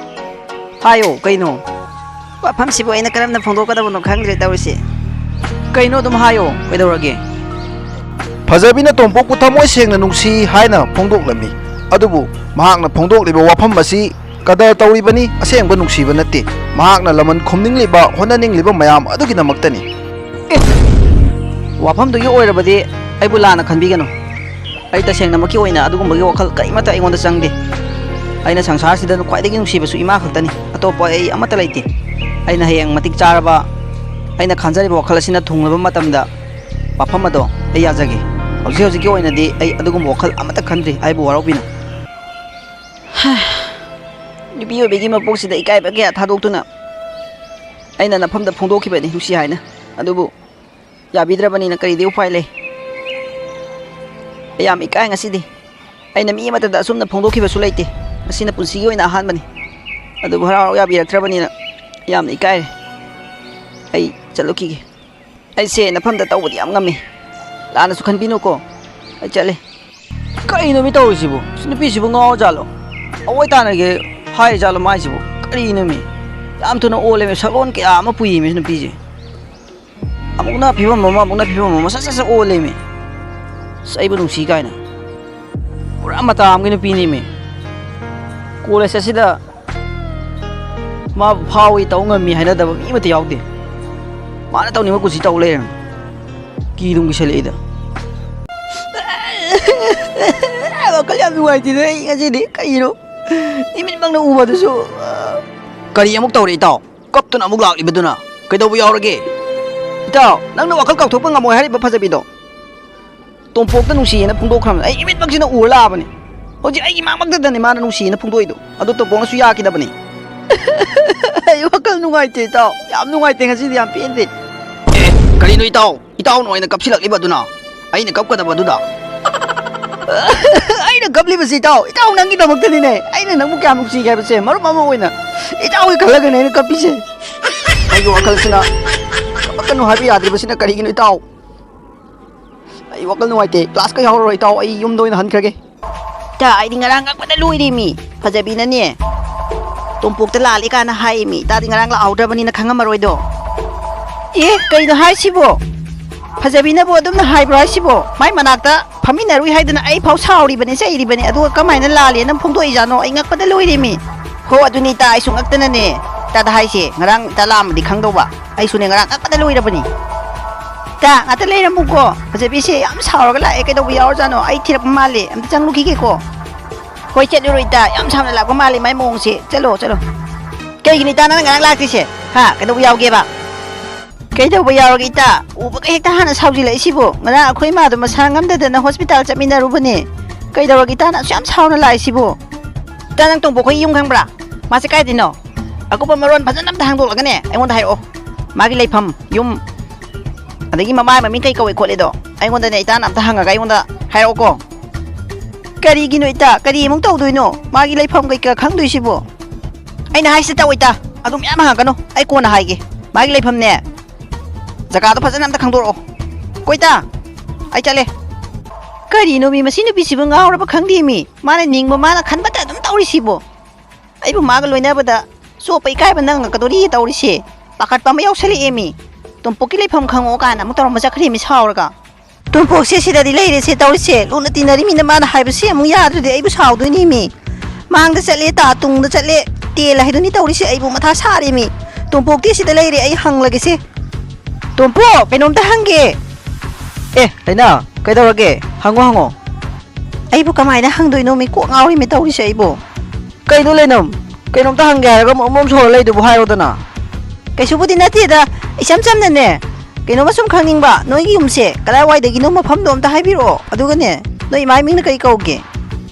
ꯍꯥꯏꯌꯣ, ꯀꯩꯅꯣ? ꯋꯥꯐꯝꯁꯤꯕꯨ ꯑꯩꯅ ꯀꯔꯝꯅ ꯐꯣꯡꯗꯣꯛꯀꯗꯕꯅꯣ ꯈꯪꯗ꯭ꯔꯦ ꯇꯧꯔꯤꯁꯦ꯫ ꯀꯩꯅꯣ, ꯑꯗꯨꯝ ꯍꯥꯏꯌꯣ, ꯀꯩꯗꯧꯔꯒꯦ? ꯐꯖꯕꯤꯅ ꯇꯣꯝꯄꯣꯛꯄꯨ ꯊꯃꯣꯏ ꯁꯦꯡꯅ ꯅꯨꯡꯁꯤ ꯍꯥꯏꯅ ꯐꯣꯡꯗꯣꯛꯂꯝꯃꯤ꯫ ꯑꯗꯨꯕꯨ ꯃꯍꯥꯛꯅ ꯐꯣꯡꯗꯣꯛꯂꯤꯕ ꯋꯥꯐꯝ ꯑꯁꯤ ꯀꯗꯔ ꯇꯧꯔꯤꯕꯅꯤ, ꯑꯁꯦꯡꯕ ꯅꯨꯡꯁꯤꯕ ꯅꯠꯇꯦ꯫ ꯃꯍꯥꯛꯅ ꯂꯃꯟ ꯈꯨꯝꯅꯤꯡꯂꯤꯕ, ꯍꯣꯠꯅꯅꯤꯡꯂꯤꯕ ꯃꯌꯥꯝ ꯑꯗꯨꯒꯤꯗꯃꯛꯇꯅꯤ꯫ ꯑꯦ! ꯋꯥꯐꯝꯗꯨꯒꯤ ꯑꯣꯏꯔꯕꯗꯤ ꯑꯩꯕꯨ ꯂꯥꯟꯅ ꯈꯟꯕꯤꯒꯅꯨ꯫ ꯑꯩ ꯇꯁꯦꯡꯅꯃꯛꯀꯤ ꯑꯣꯏꯅ ꯑꯗꯨꯒꯨꯝꯕꯒꯤ ꯋꯥꯈꯜ ꯀꯔꯤꯃꯠꯇ ꯑꯩꯉꯣꯟꯗ ꯆꯪꯗꯦ꯫ ꯑꯩꯅ ꯁꯪꯁꯥꯔꯁꯤꯗ ꯈ꯭ꯋꯥꯏꯗꯒꯤ ꯅꯨꯡꯁꯤꯕꯁꯨ ꯏꯃꯥ ꯈꯛꯇꯅꯤ꯫ ꯑꯇꯣꯞꯄ ꯑꯩ ꯑꯃꯠꯇ ꯂꯩꯇꯦ꯫ ꯑꯩꯅ ꯍꯌꯦꯡ ꯃꯇꯤꯛ ꯆꯥꯔꯕ, ꯑꯩꯅ ꯈꯟꯖꯔꯤꯕ ꯋꯥꯈꯜ ꯑꯁꯤꯅ ꯊꯨꯡꯂꯕ ꯃꯇꯝꯗ ꯋꯥꯐꯝ ꯑꯗꯣ ꯑꯩ ꯌꯥꯖꯒꯦ꯫ ꯍꯧꯖꯤꯛ ꯍꯧꯖꯤꯛꯀꯤ ꯑꯣꯏꯅꯗꯤ ꯑꯩ ꯑꯗꯨꯒꯨꯝꯕ ꯋꯥꯈꯜ ꯑꯃꯠꯇ ꯈꯟꯗ꯭ꯔꯤ꯫ ꯑꯩꯕꯨ ꯋꯥꯔꯧꯕꯤꯅꯨ꯫ ꯅꯨꯄꯤ ꯑꯣꯏꯕꯒꯤ ꯃꯄꯣꯛꯁꯤꯗ ꯏꯀꯥꯏꯕ ꯀꯌꯥ ꯊꯥꯗꯣꯛꯇꯨꯅ ꯑꯩꯅ ꯅꯐꯝꯗ ꯐꯣꯡꯗꯣꯛꯈꯤꯕꯅꯤ ꯅꯨꯡꯁꯤ ꯍꯥꯏꯅ꯫ ꯑꯗꯨꯕꯨ ꯌꯥꯕꯤꯗ꯭ꯔꯕꯅꯤꯅ ꯀꯔꯤꯗꯤ ꯎꯄꯥꯏ ꯂꯩ? ꯑꯩ ꯌꯥꯝ ꯏꯀꯥꯏ ꯉꯁꯤꯗꯤ꯫ ꯑꯩꯅ ꯃꯤ ꯑꯃꯠꯇꯗ ꯑꯁꯨꯝꯅ ꯐꯣꯡꯗꯣꯛꯈꯤꯕꯁꯨ ꯂꯩꯇꯦ꯫ ꯉꯁꯤꯅ ꯄꯨꯟꯁꯤꯒꯤ ꯑꯣꯏꯅ ꯑꯍꯥꯟꯕꯅꯤ꯫ ꯑꯗꯨꯕꯨ ꯍꯔꯥꯎ ꯍꯔꯥꯎ ꯌꯥꯕꯤꯔꯛꯇ꯭ꯔꯕꯅꯤꯅ ꯌꯥꯝꯅ ꯏꯀꯥꯏꯔꯦ꯫ ꯑꯩ ꯆꯠꯂꯨꯈꯤꯒꯦ꯫ ꯑꯩꯁꯦ ꯅꯐꯝꯗ ꯇꯧꯕꯗꯤ ꯌꯥꯝ ꯉꯝꯃꯤ꯫ ꯂꯥꯟꯅꯁꯨ ꯈꯟꯕꯤꯅꯨꯀꯣ꯫ ꯑꯩ ꯆꯠꯂꯦ꯫ ꯀꯩꯅꯣ ꯃꯤ ꯇꯧꯔꯤꯁꯤꯕꯨ? ꯁꯤ ꯅꯨꯄꯤꯁꯤꯕꯨ ꯉꯥꯎꯔ ꯖꯥꯠꯂꯣ? ꯑꯋꯣꯏ ꯇꯥꯅꯒꯦ ꯍꯥꯏꯔꯤ ꯖꯥꯠꯂꯣ ꯃꯥꯏꯁꯤꯕꯨ? ꯀꯔꯤꯅꯣ ꯃꯤ? ꯌꯥꯝ ꯊꯨꯅ ꯑꯣꯜꯂꯦꯃꯤ꯫ ꯁꯛꯂꯣꯟ ꯀꯌꯥ ꯑꯃ ꯄꯨꯏꯌꯦꯃꯤ ꯁꯤ ꯅꯨꯄꯤꯁꯦ꯫ ꯑꯃꯨꯛꯅ ꯐꯤꯕꯝ ꯑꯃ, ꯑꯃꯨꯛꯅ ꯐꯤꯕꯝ ꯑꯃ, ꯁꯠ ꯁꯠ ꯁꯠ ꯑꯣꯜꯂꯦꯃꯤ꯫ ꯑꯁ, ꯑꯩꯕꯨ ꯅꯨꯡꯁꯤ ꯀꯥꯏꯅ꯫ ꯄꯨꯔꯥ ꯃꯇꯥ ꯑꯃꯒꯤ ꯅꯨꯄꯤꯅꯦꯃꯤ꯫ ꯀꯣꯂꯦꯖ ꯑꯁꯤꯗ ꯃꯥꯕꯨ ꯐꯥꯎꯏ, ꯇꯧ ꯉꯝꯃꯤ ꯍꯥꯏꯅꯗꯕ ꯃꯤ ꯑꯃꯠꯇ ꯌꯥꯎꯗꯦ꯫ ꯃꯥꯅ ꯇꯧꯅꯤꯡꯕ ꯀꯨꯁꯤ ꯇꯧ ꯂꯩꯔꯝꯃꯤ꯫ ꯀꯤꯗꯨꯝ ꯀꯤꯁꯜꯂꯛꯏꯗ꯫ ꯋꯥꯈꯜ ꯌꯥꯝ ꯅꯨꯡꯉꯥꯏꯇꯦꯗ ꯑꯩ ꯉꯁꯤꯗꯤ꯫ ꯀꯩꯅꯣ? ꯏꯃꯤꯠꯃꯛꯅ ꯎꯕꯗꯨꯁꯨ꯫ ꯀꯔꯤ ꯑꯃꯨꯛ ꯇꯧꯔꯦ ꯏꯇꯥꯎ? ꯀꯞꯇꯨꯅ ꯑꯃꯨꯛ ꯂꯥꯛꯂꯤꯕꯗꯨꯅ ꯀꯩꯗꯧꯕ ꯌꯥꯎꯔꯒꯦ? ꯏꯇꯥꯎ, ꯅꯪꯅ ꯋꯥꯈꯜ ꯀꯥꯎꯊꯣꯛꯄ ꯉꯝꯃꯣꯏ ꯍꯥꯏꯔꯤꯕ ꯐꯖꯕꯤꯗꯣ? ꯇꯣꯝꯄꯣꯛꯇ ꯅꯨꯡꯁꯤꯌꯦꯅ ꯐꯣꯡꯗꯣꯛꯈ꯭ꯔꯕꯅꯤ꯫ ꯑꯩ ꯏꯃꯤꯠꯃꯛꯁꯤꯅ ꯎꯔ ꯂꯥꯛꯑꯕꯅꯤ꯫ ꯍꯧꯖꯤꯛ ꯑꯩꯒꯤ ꯃꯥꯡꯃꯛꯇꯗꯅꯤ ꯃꯥꯅ ꯅꯨꯡꯁꯤꯌꯦꯅ ꯐꯣꯡꯗꯣꯛꯏꯗꯣ꯫ ꯑꯗꯨ ꯇꯣꯝꯄꯣꯛꯅꯁꯨ ꯌꯥꯈꯤꯗꯕꯅꯤ꯫ ꯑꯩ ꯋꯥꯈꯜ ꯅꯨꯡꯉꯥꯏꯇꯦ ꯏꯇꯥꯎ꯫ ꯌꯥꯝ ꯅꯨꯡꯉꯥꯏꯇꯦ ꯉꯁꯤꯗꯤ, ꯌꯥꯝ ꯄꯦꯟꯗꯦ꯫ ꯑꯦ, ꯀꯔꯤꯅꯣ ꯏꯇꯥꯎ? ꯏꯇꯥꯎꯅ ꯑꯣꯏꯅ ꯀꯞꯁꯤꯜꯂꯛꯂꯤꯕ ꯑꯗꯨꯅ? ꯑꯩꯅ ꯀꯞꯀꯗꯕ ꯑꯗꯨꯗ? ꯑꯩꯅ ꯀꯞꯂꯤꯕꯁꯤ ꯏꯇꯥꯎ, ꯏꯇꯥꯎ ꯅꯪꯒꯤꯗꯃꯛꯇꯅꯤꯅꯦ꯫ ꯑꯩꯅ ꯅꯪꯕꯨ ꯀꯌꯥꯝ ꯅꯨꯡꯁꯤꯒꯦ ꯍꯥꯏꯕꯁꯦ ꯃꯔꯨꯞ ꯑꯃ ꯑꯣꯏꯅ ꯏꯇꯥꯎꯒꯤ ꯈꯜꯂꯒꯅꯦ ꯑꯩꯅ ꯀꯞꯄꯤꯁꯦ꯫ ꯑꯩꯒꯤ ꯋꯥꯈꯜꯁꯤꯅ ꯀꯞꯄꯛꯀꯅꯨ ꯍꯥꯏꯕ ꯌꯥꯗ꯭ꯔꯤꯕꯁꯤꯅ ꯀꯔꯤꯒꯤꯅꯣ ꯏꯇꯥꯎ? ꯑꯩ ꯋꯥꯈꯜ ꯅꯨꯡꯉꯥꯏꯇꯦ, ꯀ꯭ꯂꯥꯁꯀ ꯌꯥꯎꯔꯔꯣꯏ ꯏꯇꯥꯎ, ꯑꯩ ꯌꯨꯝꯗ ꯑꯣꯏꯅ ꯍꯟꯈ꯭ꯔꯒꯦ꯫ ꯏꯇꯥ, ꯑꯩꯗꯤ ꯉꯔꯥꯡ ꯉꯛꯄꯗ ꯂꯣꯏꯔꯦꯃꯤ꯫ ꯐꯖꯕꯤꯅꯅꯦ ꯇꯣꯝꯄꯣꯛꯇ ꯂꯥꯛꯂꯦ ꯀꯥꯏꯅ ꯍꯥꯏꯌꯦꯃꯤ꯫ ꯏꯇꯥꯗꯤ ꯉꯔꯥꯡ ꯂꯥꯛꯍꯧꯗ꯭ꯔꯕꯅꯤꯅ ꯈꯪꯉꯝꯃꯔꯣꯏꯗꯣ꯫ ꯑꯦ, ꯀꯩꯅꯣ ꯍꯥꯏꯁꯤꯕꯣ? ꯐꯖꯕꯤꯅꯕꯨ ꯑꯗꯨꯝꯅ ꯍꯥꯏꯕ꯭ꯔꯣ ꯍꯥꯏꯁꯤꯕꯣ? ꯃꯥꯏ ꯃꯅꯥꯛꯇ ꯐꯝꯃꯤꯟꯅꯔꯨꯏ ꯍꯥꯏꯗꯅ ꯑꯩ ꯐꯥꯎ ꯁꯥꯎꯔꯤꯕꯅꯦ, ꯆꯩꯔꯤꯕꯅꯦ, ꯑꯗꯨꯒ ꯀꯃꯥꯏꯅ ꯂꯥꯜꯂꯦꯅ ꯐꯣꯡꯗꯣꯛꯏꯖꯥꯠꯅꯣ? ꯑꯩ ꯉꯛꯄꯗ ꯂꯣꯏꯔꯦꯃꯤ꯫ ꯍꯣ, ꯑꯗꯨꯅꯤ ꯏꯇꯥ, ꯑꯩꯁꯨ ꯉꯛꯇꯅꯅꯦ ꯏꯇꯥꯗ ꯍꯥꯏꯁꯦ꯫ ꯉꯔꯥꯡ ꯏꯇꯥ ꯂꯥꯛꯑꯝꯃꯗꯤ ꯈꯪꯗꯧꯕ꯫ ꯑꯩꯁꯨꯅꯦ ꯉꯔꯥꯡ ꯉꯛꯄꯗ ꯂꯣꯏꯔꯕꯅꯤ꯫ ꯏꯇꯥ, ꯉꯥꯛꯇ ꯂꯩꯔꯝꯃꯨꯀꯣ꯫ ꯐꯖꯕꯤꯁꯦ ꯌꯥꯝ ꯁꯥꯎꯔꯒ ꯂꯥꯛꯑꯦ꯫ ꯀꯩꯗꯧꯕ ꯌꯥꯎꯔꯖꯥꯠꯅꯣ? ꯑꯩ ꯊꯤꯔꯛꯄ ꯃꯥꯜꯂꯦ꯫ ꯑꯝꯇ ꯆꯪꯂꯨꯈꯤꯒꯦꯀꯣ꯫ ꯍꯣꯏ, ꯆꯠꯂꯨꯔꯣ ꯏꯇꯥ꯫ ꯌꯥꯝ ꯁꯥꯎꯅ ꯂꯥꯛꯄ ꯃꯥꯜꯂꯦ ꯃꯥꯏ ꯃꯑꯣꯡꯁꯦ꯫ ꯆꯠꯂꯣ, ꯆꯠꯂꯣ꯫ ꯀꯩꯒꯤꯅꯣ ꯏꯇꯥ ꯅꯪꯅ ꯉꯔꯥꯡ ꯂꯥꯛꯇ꯭ꯔꯤꯁꯦ? ꯍꯥ? ꯀꯩꯗꯧꯕ ꯌꯥꯎꯒꯦꯕ? ꯀꯩꯗꯧꯕ ꯌꯥꯎꯔꯒꯦ ꯏꯇꯥ? ꯎꯕꯒ ꯍꯦꯛꯇ ꯍꯥꯟꯅ ꯁꯥꯎꯖꯤꯜꯂꯛꯏꯁꯤꯕꯣ? ꯉꯔꯥꯡ ꯑꯩꯈꯣꯏ ꯏꯃꯥꯗꯣ ꯃꯁꯥ ꯉꯝꯗꯗꯅ ꯍꯣꯁꯄꯤꯇꯥꯜ ꯆꯠꯃꯤꯟꯅꯔꯨꯕꯅꯦ꯫ ꯀꯩꯗꯧꯔꯒꯦ ꯏꯇꯥꯅ ꯑꯁꯨꯛ ꯌꯥꯝ ꯁꯥꯎꯅ ꯂꯥꯛꯏꯁꯤꯕꯣ? ꯏꯇꯥ ꯅꯪ ꯇꯣꯝꯕꯣꯛ ꯈꯣꯏ ꯌꯨꯝ ꯈꯪꯕ꯭ꯔꯥ? ꯃꯥꯁꯦ ꯀꯥꯏꯗꯩꯅꯣ? ꯑꯀꯨꯞꯄ ꯃꯔꯣꯟ ꯐꯖꯅ ꯑꯝꯇ ꯍꯥꯡꯗꯣꯛꯂꯒꯅꯦ ꯑꯩꯉꯣꯟꯗ ꯍꯥꯏꯔꯛꯑꯣ꯫ ꯃꯥꯒꯤ ꯂꯩꯐꯝ, ꯌꯨꯝ, ꯑꯗꯒꯤ ꯃꯃꯥ ꯃꯃꯤꯡ ꯀꯩ ꯀꯧꯏ ꯈꯣꯠꯂꯤꯗꯣ ꯑꯩꯉꯣꯟꯗꯅꯦ ꯏꯇꯥꯅ ꯑꯝꯇ ꯍꯪꯉꯒ ꯑꯩꯉꯣꯟꯗ ꯍꯥꯏꯔꯛꯑꯣꯀꯣ꯫ ꯀꯔꯤꯒꯤꯅꯣ ꯏꯇꯥ? ꯀꯔꯤ ꯑꯃꯨꯛ ꯇꯧꯗꯣꯏꯅꯣ? ꯃꯥꯒꯤ ꯂꯩꯐꯝ ꯀꯩꯀꯥ ꯈꯪꯗꯣꯏꯁꯤꯕꯣ? ꯑꯩꯅ ꯍꯥꯏꯁꯤ ꯇꯧ ꯏꯇꯥ, ꯑꯗꯨ ꯃꯌꯥꯝ ꯍꯪꯉꯛꯀꯅꯨ, ꯑꯩ ꯀꯣꯟꯅ ꯍꯥꯏꯒꯦ꯫ ꯃꯥꯒꯤ ꯂꯩꯐꯝꯅꯦ, ꯖꯒꯥꯗꯣ ꯐꯖꯅ ꯑꯝꯇ ꯈꯪꯗꯣꯔꯛꯑꯣ꯫ ꯀꯣ ꯏꯇꯥ, ꯑꯩ ꯆꯠꯂꯦ꯫ ꯀꯔꯤꯅꯣ ꯃꯤ, ꯃꯁꯤ ꯅꯨꯄꯤꯁꯤꯕꯨ ꯉꯥꯎꯔꯕ ꯈꯪꯗꯦ ꯃꯤ꯫ ꯃꯥꯅ ꯅꯤꯡꯕ ꯃꯥꯅ ꯈꯟꯕꯇ ꯑꯗꯨꯝ ꯇꯧꯔꯤꯁꯤꯕꯣ꯫ ꯑꯩꯕꯨ ꯃꯥꯒ ꯂꯣꯏꯅꯕꯗ ꯆꯣꯞꯄ ꯏꯀꯥꯏꯕ ꯅꯪꯉꯛꯀꯗꯣꯔꯤ ꯇꯧꯔꯤꯁꯦ꯫ ꯄꯥꯈꯠꯄ ꯑꯃ ꯌꯥꯎꯁꯜꯂꯛꯑꯦ ꯃꯤ꯫ ꯇꯣꯝꯄꯣꯛꯀꯤ ꯂꯩꯐꯝ ꯈꯪꯉꯛꯑꯣ ꯀꯥꯏꯅ ꯑꯃꯨꯛ ꯇꯧꯔꯝꯕ ꯆꯠꯈ꯭ꯔꯦ ꯃꯤ ꯁꯥꯎꯔꯒ꯫ ꯇꯣꯝꯄꯣꯛꯁꯦ ꯁꯤꯗꯗꯤ ꯂꯩꯔꯦꯁꯦ ꯇꯧꯔꯤꯁꯦ꯫ ꯂꯨꯅ ꯇꯤꯟꯅꯔꯤꯃꯤꯅ ꯃꯥꯅ ꯍꯥꯏꯕꯁꯦ ꯑꯃꯨꯛ ꯌꯥꯗ꯭ꯔꯗꯤ ꯑꯩꯕꯨ ꯁꯥꯎꯗꯣꯏꯅꯤ ꯃꯤ꯫ ꯃꯥꯡꯗ ꯆꯠꯂꯦ ꯇꯥ, ꯇꯨꯡꯗ ꯆꯠꯂꯦ ꯇꯦꯜ ꯍꯥꯏꯗꯨꯅꯤ ꯇꯧꯔꯤꯁꯦ꯫ ꯑꯩꯕꯨ ꯃꯊꯥ ꯁꯥꯔꯦ ꯃꯤ꯫ ꯇꯣꯝꯄꯣꯛꯇꯤ ꯁꯤꯗ ꯂꯩꯔꯦ, ꯑꯩ ꯍꯪꯂꯒꯦꯁꯦ꯫ ꯇꯣꯝꯄꯣꯛ, ꯀꯩꯅꯣꯝꯇ ꯍꯪꯒꯦ꯫ ꯑꯦ, ꯂꯩꯅꯥ, ꯀꯩꯗꯧꯔꯒꯦ? ꯍꯪꯉꯣ, ꯍꯪꯉꯣ꯫ ꯑꯩꯕꯨ ꯀꯃꯥꯏꯅ ꯍꯪꯗꯣꯏꯅꯣ ꯃꯤ? ꯀꯣꯛ ꯉꯥꯎꯔꯤ ꯃꯤ ꯇꯧꯔꯤꯁꯦ ꯑꯩꯕꯨ꯫ ꯀꯩꯅꯣ ꯂꯩꯅꯝ? ꯀꯩꯅꯣꯝꯇ ꯍꯪꯒꯦ ꯍꯥꯏꯔꯒ ꯑꯃꯨꯛ ꯑꯃꯨꯛ ꯁꯣꯜꯂ ꯂꯩꯗꯨꯕꯨ ꯍꯥꯏꯔꯣꯗꯅ꯫ ꯀꯩꯁꯨꯕꯨꯗꯤ ꯅꯠꯇꯦꯗ, ꯏꯆꯝ ꯆꯝꯅꯅꯦ, ꯀꯩꯅꯣꯝꯃ ꯁꯨꯝ ꯈꯪꯅꯤꯡꯕ, ꯅꯣꯏꯒꯤ ꯌꯨꯝꯁꯦ ꯀꯗꯥꯏꯋꯥꯏꯗꯒꯤꯅꯣ, ꯃꯐꯝꯗꯣ ꯑꯝꯇ ꯍꯥꯏꯕꯤꯔꯛꯑꯣ꯫ ꯑꯗꯨꯒꯅꯦ, ꯅꯣꯏ ꯏꯃꯥ ꯃꯤꯡꯅ ꯀꯔꯤ ꯀꯧꯒꯦ?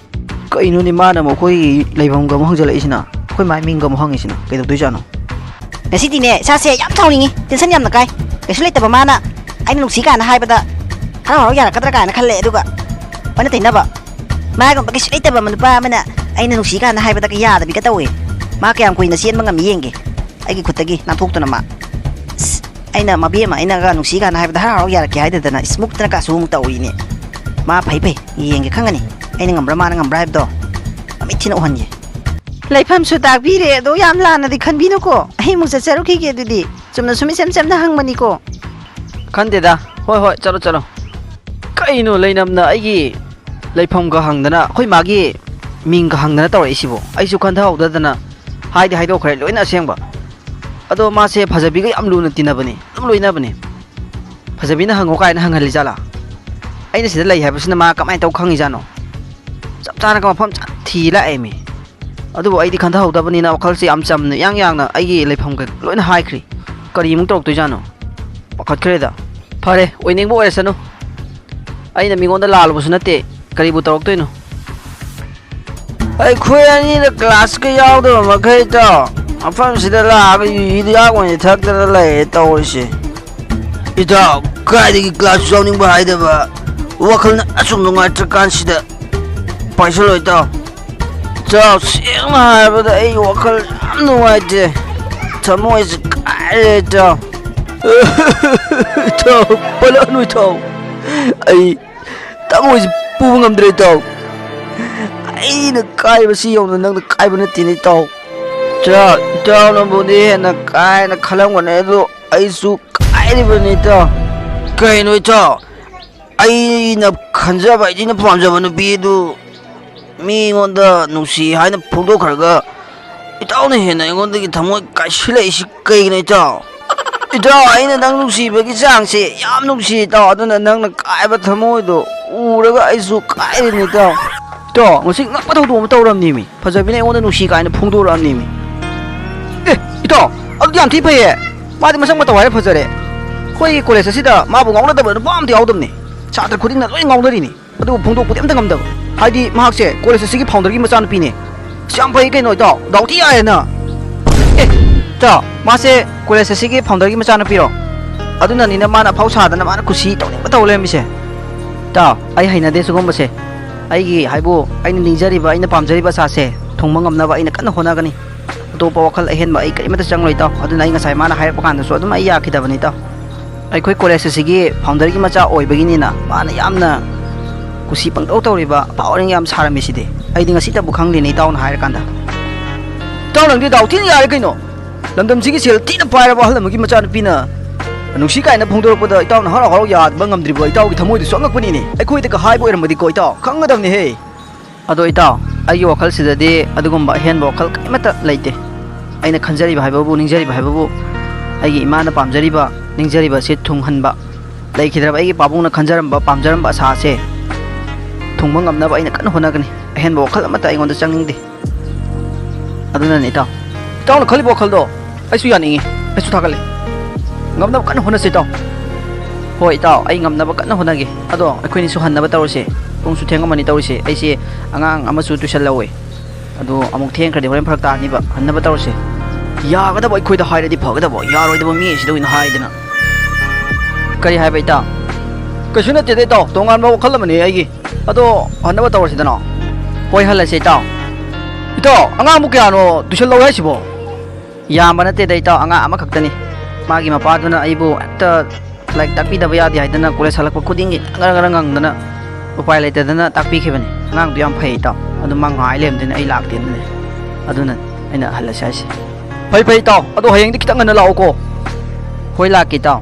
ꯀꯩꯅꯣꯅꯦ, ꯃꯥꯅ ꯑꯃꯨꯛ ꯑꯩꯈꯣꯏꯒꯤ ꯂꯩꯐꯝꯒ ꯑꯃꯨꯛ ꯍꯪꯖꯜꯂꯛꯏꯁꯤꯅ, ꯑꯩꯈꯣꯏ ꯃꯥꯏ ꯃꯤꯡꯒ ꯑꯃꯨꯛ ꯍꯪꯉꯤꯁꯤꯅ ꯀꯩꯗꯧꯗꯣꯏꯖꯥꯠꯅꯣ? ꯉꯁꯤꯗꯤꯅꯦ, ꯏꯁꯥꯁꯦ ꯌꯥꯝ ꯁꯥꯎꯅꯤꯡꯉꯤ, ꯇꯦꯟꯁꯟ ꯌꯥꯝꯅ ꯀꯥꯏ꯫ ꯀꯩꯁꯨ ꯂꯩꯇꯕ ꯃꯥꯅ ꯑꯩꯅ ꯅꯨꯡꯁꯤ ꯀꯥꯏꯅ ꯍꯥꯏꯕꯗ ꯍꯔꯥꯎ ꯍꯔꯥꯎ ꯌꯥꯔꯛꯀꯗ꯭ꯔꯥ ꯀꯥꯏꯅ ꯈꯜꯂꯦ꯫ ꯑꯗꯨꯒ ꯑꯣꯟꯅ ꯇꯩꯅꯕ, ꯃꯥꯒꯨꯝꯕ ꯀꯩꯁꯨ ꯂꯩꯇꯕ ꯅꯨꯄꯥ ꯑꯃꯅ ꯑꯩꯅ ꯅꯨꯡꯁꯤ ꯀꯥꯏꯅ ꯍꯥꯏꯕꯗꯒ ꯌꯥꯗꯕꯤꯒ ꯇꯧꯋꯦ꯫ ꯃꯥ ꯀꯌꯥꯝ ꯀꯨꯏꯅ ꯆꯦꯟꯕ ꯉꯝꯃꯤ ꯌꯦꯡꯒꯦ, ꯑꯩꯒꯤ ꯈꯨꯠꯇꯒꯤ ꯅꯥꯟꯊꯣꯛꯇꯨꯅ ꯃꯥ꯫ ꯑꯁ, ꯑꯩꯅ ꯃꯕꯦꯝꯃ, ꯑꯩꯅꯒ ꯅꯨꯡꯁꯤ ꯀꯥꯏꯅ ꯍꯥꯏꯕꯗ ꯍꯔꯥꯎ ꯍꯔꯥꯎ ꯌꯥꯔꯛꯀꯦ ꯍꯥꯏꯗꯗꯅ ꯏꯁꯃꯨꯛꯇꯅ ꯀꯥꯁꯨ ꯑꯃꯨꯛ ꯇꯧꯔꯤꯅꯦ꯫ ꯃꯥ ꯐꯩ ꯐꯩ, ꯌꯦꯡꯒꯦ ꯈꯪꯒꯅꯤ ꯑꯩꯅ ꯉꯝꯕ꯭ꯔꯥ ꯃꯥꯅ ꯉꯝꯕ꯭ꯔꯥ ꯍꯥꯏꯕꯗꯣ꯫ ꯃꯃꯤꯠ ꯊꯤꯅ ꯎꯍꯟꯒꯦ꯫ ꯂꯩꯐꯝꯁꯨ ꯇꯥꯛꯄꯤꯔꯦ, ꯑꯗꯣ ꯌꯥꯝ ꯂꯥꯟꯅꯗꯤ ꯈꯟꯕꯤꯅꯨꯀꯣ꯫ ꯑꯩ ꯑꯃꯨꯛ ꯆꯠꯆꯔꯨꯈꯤꯒꯦ ꯑꯗꯨꯗꯤ꯫ ꯆꯨꯝꯅ ꯁꯨꯝ ꯏꯆꯝ ꯆꯝꯅ ꯍꯪꯕꯅꯤꯀꯣ꯫ ꯈꯟꯗꯦꯗ꯫ ꯍꯣꯏ, ꯍꯣꯏ, ꯆꯠꯂꯣ, ꯆꯠꯂꯣ꯫ ꯀꯩꯅꯣ ꯂꯩꯅꯝꯅ ꯑꯩꯒꯤ ꯂꯩꯐꯝꯒ ꯍꯪꯗꯅ, ꯑꯩꯈꯣꯏ ꯃꯥꯒꯤ ꯃꯤꯡꯒ ꯍꯪꯗꯅ ꯇꯧꯔꯛꯏꯁꯤꯕꯣ? ꯑꯩꯁꯨ ꯈꯟꯊꯍꯧꯗꯗꯅ ꯍꯥꯏꯗꯤ ꯍꯥꯏꯗꯣꯛꯈ꯭ꯔꯦ ꯂꯣꯏꯅ ꯑꯁꯦꯡꯕ꯫ ꯑꯗꯣ ꯃꯥꯁꯦ ꯐꯖꯕꯤꯒ ꯌꯥꯝ ꯂꯨꯅ ꯇꯤꯟꯅꯕꯅꯤ, ꯑꯗꯨꯝ ꯂꯣꯏꯅꯕꯅꯤ꯫ ꯐꯖꯕꯤꯅ ꯍꯪꯉꯣ ꯀꯥꯏꯅ ꯍꯪꯍꯜꯂꯤꯖꯥꯠꯂꯥ? ꯑꯩꯅ ꯁꯤꯗ ꯂꯩ ꯍꯥꯏꯕꯁꯤꯅ ꯃꯥ ꯀꯃꯥꯏꯅ ꯇꯧ ꯈꯪꯉꯤꯖꯥꯠꯅꯣ? ꯆꯞ ꯆꯥꯅꯒ ꯃꯐꯝ ꯆꯥꯅ ꯊꯤ ꯂꯥꯛꯑꯦꯃꯤ꯫ ꯑꯗꯨꯕꯨ ꯑꯩꯗꯤ ꯈꯟꯊꯍꯧꯗꯕꯅꯤꯅ ꯋꯥꯈꯜꯁꯦ ꯌꯥꯝ ꯆꯝꯅ ꯏꯌꯥꯡ ꯌꯥꯡꯅ ꯑꯩꯒꯤ ꯂꯩꯐꯝ ꯀꯩ ꯂꯣꯏꯅ ꯍꯥꯏꯈ꯭ꯔꯤ꯫ ꯀꯔꯤꯃꯨꯛ ꯇꯧꯔꯛꯇꯣꯏꯖꯥꯠꯅꯣ? ꯄꯥꯈꯠꯈ꯭ꯔꯦꯗ꯫ ꯐꯔꯦ, ꯑꯣꯏꯅꯤꯡꯕ ꯑꯣꯏꯔꯁꯅꯨ꯫ ꯑꯩꯅ ꯃꯤꯉꯣꯟꯗ ꯂꯥꯜꯂꯨꯕꯁꯨ ꯅꯠꯇꯦ꯫ ꯀꯔꯤꯕꯨ ꯇꯧꯔꯛꯇꯣꯏꯅꯣ? ꯑꯩꯈꯣꯏ ꯑꯅꯤꯅ ꯀ꯭ꯂꯥꯁꯀ ꯌꯥꯎꯗꯕ ꯃꯈꯩꯗꯣ ꯃꯐꯝꯁꯤꯗ ꯂꯥꯛꯑꯒ ꯌꯨ ꯍꯤꯗꯥꯛ ꯑꯣꯏꯅ ꯊꯛꯇꯅ ꯂꯩꯔꯦ ꯇꯧꯔꯤꯁꯦ꯫ ꯏꯇꯥꯎ, ꯀꯥꯏꯗꯒꯤ ꯀ꯭ꯂꯥꯁ ꯌꯥꯎꯅꯤꯡꯕ ꯍꯥꯏꯗꯕ, ꯋꯥꯈꯜꯅ ꯑꯁꯨꯛ ꯅꯨꯡꯉꯥꯏꯇ꯭ꯔꯀꯥꯟꯁꯤꯗ ꯄꯥꯏꯁꯜꯂꯣ ꯏꯇꯥꯎ꯫ ꯏꯇꯥꯎ, ꯁꯦꯡꯅ ꯍꯥꯏꯔꯕꯗ ꯑꯩ ꯋꯥꯈꯜ ꯌꯥꯝ ꯅꯨꯡꯉꯥꯏꯇꯦ, ꯊꯃꯣꯏꯁꯦ ꯀꯥꯏꯔꯦ ꯏꯇꯥꯎ꯫ ꯏꯇꯥꯎ, ꯄꯜꯂꯛꯑꯅꯨ ꯏꯇꯥꯎ, ꯑꯩ ꯊꯃꯣꯏꯁꯦ ꯄꯨꯕ ꯉꯝꯗ꯭ꯔꯦ ꯏꯇꯥꯎ꯫ ꯑꯩꯅ ꯀꯥꯏꯕꯁꯤ ꯌꯧꯅ ꯅꯪꯅ ꯀꯥꯏꯕ ꯅꯠꯇꯦꯅꯦ ꯏꯇꯥꯎ꯫ ꯏꯇꯥꯎ, ꯏꯇꯥꯎꯅꯕꯨꯗꯤ ꯍꯦꯟꯅ ꯀꯥꯏꯅ ꯈꯜꯂꯝꯒꯅꯤ, ꯑꯗꯣ ꯑꯩꯁꯨ ꯀꯥꯏꯔꯤꯕꯅꯤ ꯏꯇꯥꯎ꯫ ꯀꯩꯅꯣ ꯏꯇꯥꯎ, ꯑꯩꯅ ꯈꯟꯖꯕ, ꯑꯩꯅ ꯄꯥꯝꯖꯕ ꯅꯨꯄꯤ ꯑꯗꯨ ꯃꯤꯉꯣꯟꯗ ꯅꯨꯡꯁꯤ ꯍꯥꯏꯅ ꯐꯣꯡꯗꯣꯛꯈ꯭ꯔꯒ ꯏꯇꯥꯎꯅ ꯍꯦꯟꯅ ꯑꯩꯉꯣꯟꯗꯒꯤ ꯊꯃꯣꯏ ꯀꯥꯏꯁꯤꯜꯂꯛꯏꯁꯤ ꯀꯩꯒꯤꯅꯣ ꯏꯇꯥꯎ? ꯏꯇꯥꯎ, ꯑꯩꯅ ꯅꯪ ꯅꯨꯡꯁꯤꯕꯒꯤ ꯆꯥꯡꯁꯦ ꯌꯥꯝ ꯅꯨꯡꯁꯤ ꯏꯇꯥꯎ, ꯑꯗꯨꯅ ꯅꯪꯅ ꯀꯥꯏꯕ ꯊꯃꯣꯏꯗꯣ ꯎꯔꯒ ꯑꯩꯁꯨ ꯀꯥꯏꯔꯤꯅꯤ ꯏꯇꯥꯎ꯫ ꯏꯇꯥꯎ, ꯉꯁꯤ ꯉꯛꯄ ꯊꯧꯗꯣꯛ ꯑꯃ ꯇꯧꯔꯝꯅꯦꯃꯤ, ꯐꯖꯕꯤꯅ ꯑꯩꯉꯣꯟꯗ ꯅꯨꯡꯁꯤ ꯀꯥꯏꯅ ꯐꯣꯡꯗꯣꯔꯛꯑꯝꯅꯦꯃꯤ꯫ ꯑꯦ, ꯏꯇꯥꯎ, ꯑꯗꯨꯗꯤ ꯌꯥꯝ ꯊꯤ ꯐꯩꯌꯦ꯫ ꯃꯥꯗꯤ ꯃꯁꯛ ꯃꯇꯧ ꯍꯥꯏꯔꯦ ꯐꯖꯔꯦ꯫ ꯑꯩꯈꯣꯏꯒꯤ ꯀꯣꯂꯦꯖ ꯑꯁꯤꯗ ꯃꯥꯕꯨ ꯉꯥꯎꯅꯗꯕ ꯅꯨꯄꯥ ꯑꯝꯇ ꯌꯥꯎꯗꯕꯅꯤ꯫ ꯁꯥꯇ꯭ꯔ ꯈꯨꯗꯤꯡꯅ ꯂꯣꯏ ꯉꯥꯎꯅꯔꯤꯅꯤ꯫ ꯑꯗꯨꯕꯨ ꯐꯣꯡꯗꯣꯛꯄꯗꯤ ꯑꯝꯇ ꯉꯝꯗꯕ꯫ ꯍꯥꯏꯗꯤ ꯃꯍꯥꯛꯁꯦ ꯀꯣꯂꯦꯖ ꯑꯁꯤꯒꯤ ꯐꯥꯎꯟꯗꯔꯒꯤ ꯃꯆꯥꯅꯨꯄꯤꯅꯦ꯫ ꯑꯁ, ꯌꯥꯝ ꯐꯩ ꯀꯩꯅꯣ ꯏꯇꯥꯎ, ꯗꯥꯎ ꯊꯤ ꯌꯥꯏꯌꯦ ꯅꯪ꯫ ꯑꯦ, ꯏꯇꯥꯎ, ꯃꯥꯁꯦ ꯀꯣꯂꯦꯖ ꯑꯁꯤꯒꯤ ꯐꯥꯎꯟꯗꯔꯒꯤ ꯃꯆꯥꯅꯨꯄꯤꯔꯣ? ꯑꯗꯨꯅꯅꯤꯅ ꯃꯥꯅ ꯑꯐꯥꯎ ꯁꯥꯗꯅ ꯃꯥꯅ ꯀꯨꯁꯤ ꯇꯧꯅꯤꯡꯕ ꯇꯧ ꯂꯩꯔꯝꯃꯤꯁꯦ꯫ ꯏꯇꯥꯎ, ꯑꯩ ꯍꯩꯅꯗꯦ ꯁꯤꯒꯨꯝꯕꯁꯦ꯫ ꯑꯩꯒꯤ ꯍꯥꯏꯕꯨ ꯑꯩꯅ ꯅꯤꯡꯖꯔꯤꯕ, ꯑꯩꯅ ꯄꯥꯝꯖꯔꯤꯕ ꯑꯁꯥꯁꯦ ꯊꯨꯡꯕ ꯉꯝꯅꯕ ꯑꯩꯅ ꯀꯟꯅ ꯍꯣꯠꯅꯒꯅꯤ꯫ ꯑꯇꯣꯞꯄ ꯋꯥꯈꯜ ꯑꯍꯦꯟꯕ ꯑꯩ ꯀꯔꯤꯃꯠꯇ ꯆꯪꯂꯣꯏ ꯏꯇꯥꯎ꯫ ꯑꯗꯨꯅ ꯑꯩ ꯉꯁꯥꯏ ꯃꯥꯅ ꯍꯥꯏꯔꯛꯄ ꯀꯥꯟꯗꯁꯨ ꯑꯗꯨꯝ ꯑꯩ ꯌꯥꯈꯤꯗꯕꯅꯤ ꯏꯇꯥꯎ꯫ ꯑꯩꯈꯣꯏ ꯀꯣꯂꯦꯖ ꯑꯁꯤꯒꯤ ꯐꯥꯎꯟꯗꯔꯒꯤ ꯃꯆꯥ ꯑꯣꯏꯕꯒꯤꯅꯤꯅ ꯃꯥꯅ ꯌꯥꯝꯅ ꯀꯨꯁꯤ ꯄꯪꯇꯧ ꯇꯧꯔꯤꯕ, ꯐꯥꯎꯔꯤꯡ ꯌꯥꯝ ꯁꯥꯔꯝꯃꯤꯁꯤꯗꯤ꯫ ꯑꯩꯗꯤ ꯉꯁꯤꯇꯕꯨ ꯈꯪꯂꯤꯅꯤ ꯏꯇꯥꯎꯅ ꯍꯥꯏꯔꯀꯥꯟꯗ꯫ ꯏꯇꯥꯎ, ꯅꯪꯗꯤ ꯗꯥꯎ ꯊꯤꯅ ꯌꯥꯔꯦ ꯀꯩꯅꯣ꯫ ꯂꯝꯗꯝꯁꯤꯒꯤ ꯁꯦꯜ ꯊꯤꯅ ꯄꯥꯏꯔꯕ ꯑꯍꯜ ꯑꯃꯒꯤ ꯃꯆꯥꯅꯨꯄꯤꯅ ꯅꯨꯡꯁꯤ ꯀꯥꯏꯅ ꯐꯣꯡꯗꯣꯔꯛꯄꯗ ꯏꯇꯥꯎꯅ ꯍꯔꯥꯎ ꯍꯔꯥꯎ ꯌꯥꯕ ꯉꯝꯗ꯭ꯔꯤꯕ ꯏꯇꯥꯎꯒꯤ ꯊꯃꯣꯏꯗꯨꯁꯨ ꯑꯉꯛꯄꯅꯤꯅꯦ꯫ ꯑꯩꯈꯣꯏꯗꯒ ꯍꯥꯏꯕ ꯑꯣꯏꯔꯝꯃꯗꯤꯀꯣ ꯏꯇꯥꯎ, ꯈꯪꯒꯗꯕꯅꯤꯍꯦ꯫ ꯑꯗꯣ ꯏꯇꯥꯎ, ꯑꯩꯒꯤ ꯋꯥꯈꯜꯁꯤꯗꯗꯤ ꯑꯗꯨꯒꯨꯝꯕ ꯑꯍꯦꯟꯕ ꯋꯥꯈꯜ ꯀꯔꯤꯃꯠꯇ ꯂꯩꯇꯦ꯫ ꯑꯩꯅ ꯈꯟꯖꯔꯤꯕ ꯍꯥꯏꯕꯕꯨ, ꯅꯤꯡꯖꯔꯤꯕ ꯍꯥꯏꯕꯕꯨ, ꯑꯩꯒꯤ ꯏꯃꯥꯅ ꯄꯥꯝꯖꯔꯤꯕ, ꯅꯤꯡꯖꯔꯤꯕ ꯑꯁꯤ ꯊꯨꯡꯍꯟꯕ, ꯂꯩꯈꯤꯗ꯭ꯔꯕ ꯑꯩꯒꯤ ꯄꯥꯕꯨꯡꯅ ꯈꯟꯖꯔꯝꯕ, ꯄꯥꯝꯖꯔꯝꯕ ꯑꯁꯥ ꯑꯁꯦ ꯊꯨꯡꯕ ꯉꯝꯅꯕ ꯑꯩꯅ ꯀꯟꯅ ꯍꯣꯠꯅꯒꯅꯤ꯫ ꯑꯍꯦꯟꯕ ꯋꯥꯈꯜ ꯑꯃꯠꯇ ꯑꯩꯉꯣꯟꯗ ꯆꯪꯅꯤꯡꯗꯦ꯫ ꯑꯗꯨꯅꯅꯦ ꯏꯇꯥꯎ꯫ ꯏꯇꯥꯎꯅ ꯈꯜꯂꯤꯕ ꯋꯥꯈꯜꯗꯣ ꯑꯩꯁꯨ ꯌꯥꯅꯤꯡꯉꯤ, ꯑꯩꯁꯨ ꯊꯥꯒꯠꯂꯦ꯫ ꯉꯝꯅꯕ ꯀꯟꯅ ꯍꯣꯠꯅꯁꯤ ꯏꯇꯥꯎ꯫ ꯍꯣꯏ ꯏꯇꯥꯎ, ꯑꯩ ꯉꯝꯅꯕ ꯀꯟꯅ ꯍꯣꯠꯅꯒꯦ꯫ ꯑꯗꯣ ꯑꯩꯈꯣꯏꯅꯤꯁꯨ ꯍꯟꯅꯕ ꯇꯧꯔꯁꯦ꯫ ꯄꯨꯡꯁꯨ ꯊꯦꯡꯉꯝꯃꯅꯤ ꯇꯧꯔꯤꯁꯦ꯫ ꯑꯩꯁꯦ ꯑꯉꯥꯡ ꯑꯃꯁꯨ ꯇꯨꯏꯁꯟ ꯂꯧꯋꯦ꯫ ꯑꯗꯣ ꯑꯃꯨꯛ ꯊꯦꯡꯈ꯭ꯔꯗꯤ ꯍꯣꯔꯦꯟ ꯐꯔꯛ ꯇꯥꯅꯤꯕ꯫ ꯍꯟꯅꯕ ꯇꯧꯔꯁꯦ꯫ ꯌꯥꯒꯗꯕ ꯑꯩꯈꯣꯏꯗ ꯍꯥꯏꯔꯗꯤ ꯐꯒꯗꯕ, ꯌꯥꯔꯣꯏꯗꯕ ꯃꯤ ꯑꯁꯤꯗ ꯑꯣꯏꯅ ꯍꯥꯏꯗꯅ꯫ ꯀꯔꯤ ꯍꯥꯏꯕ, ꯏꯇꯥꯎ? ꯀꯩꯁꯨ ꯅꯠꯇꯦꯗ, ꯏꯇꯥꯎ, ꯇꯣꯉꯥꯟꯕ ꯋꯥꯈꯜ ꯑꯃꯅꯤ ꯑꯩꯒꯤ꯫ ꯑꯗꯣ ꯍꯟꯅꯕ ꯇꯧꯔꯁꯤꯗꯅꯣ꯫ ꯍꯣꯏ, ꯍꯜꯂꯁꯦ, ꯏꯇꯥꯎ꯫ ꯏꯇꯥꯎ, ꯑꯉꯥꯡꯕꯨ ꯀꯌꯥꯅꯣ ꯇꯨꯏꯁꯟ ꯂꯧꯋꯦ ꯍꯥꯏꯁꯤꯕꯣ? ꯌꯥꯝꯕ ꯅꯠꯇꯦꯗ, ꯏꯇꯥꯎ, ꯑꯉꯥꯡ ꯑꯃꯈꯛꯇꯅꯤ꯫ ꯃꯥꯒꯤ ꯃꯄꯥꯗꯨꯅ ꯑꯩꯕꯨ ꯍꯦꯛꯇ ꯂꯥꯏꯔꯤꯛ ꯇꯥꯛꯄꯤꯗꯕ ꯌꯥꯗꯦ ꯍꯥꯏꯗꯅ ꯀꯣꯂꯦꯖ ꯍꯜꯂꯛꯄ ꯈꯨꯗꯤꯡꯒꯤ ꯉꯔꯪ ꯉꯔꯪ ꯉꯪꯗꯅ ꯎꯄꯥꯏ ꯂꯩꯇꯗꯅ ꯇꯥꯛꯄꯤꯈꯤꯕꯅꯤ꯫ ꯑꯉꯥꯡꯗꯨ ꯌꯥꯝ ꯐꯩ, ꯏꯇꯥꯎ꯫ ꯑꯗꯨ ꯃꯥ ꯉꯥꯏ ꯂꯩꯔꯝꯗꯣꯏꯅꯦ, ꯑꯩ ꯂꯥꯛꯇꯦꯅꯅꯦ꯫ ꯑꯗꯨꯅ ꯑꯩꯅ ꯍꯜꯂꯁꯦ ꯍꯥꯏꯁꯦ꯫ ꯐꯩ, ꯐꯩ, ꯏꯇꯥꯎ꯫ ꯑꯗꯣ ꯍꯌꯦꯡꯗꯤ ꯈꯤꯇꯪ ꯉꯟꯅ ꯂꯥꯛꯎꯀꯣ꯫ ꯍꯣꯏ, ꯂꯥꯛꯀꯦ, ꯏꯇꯥꯎ꯫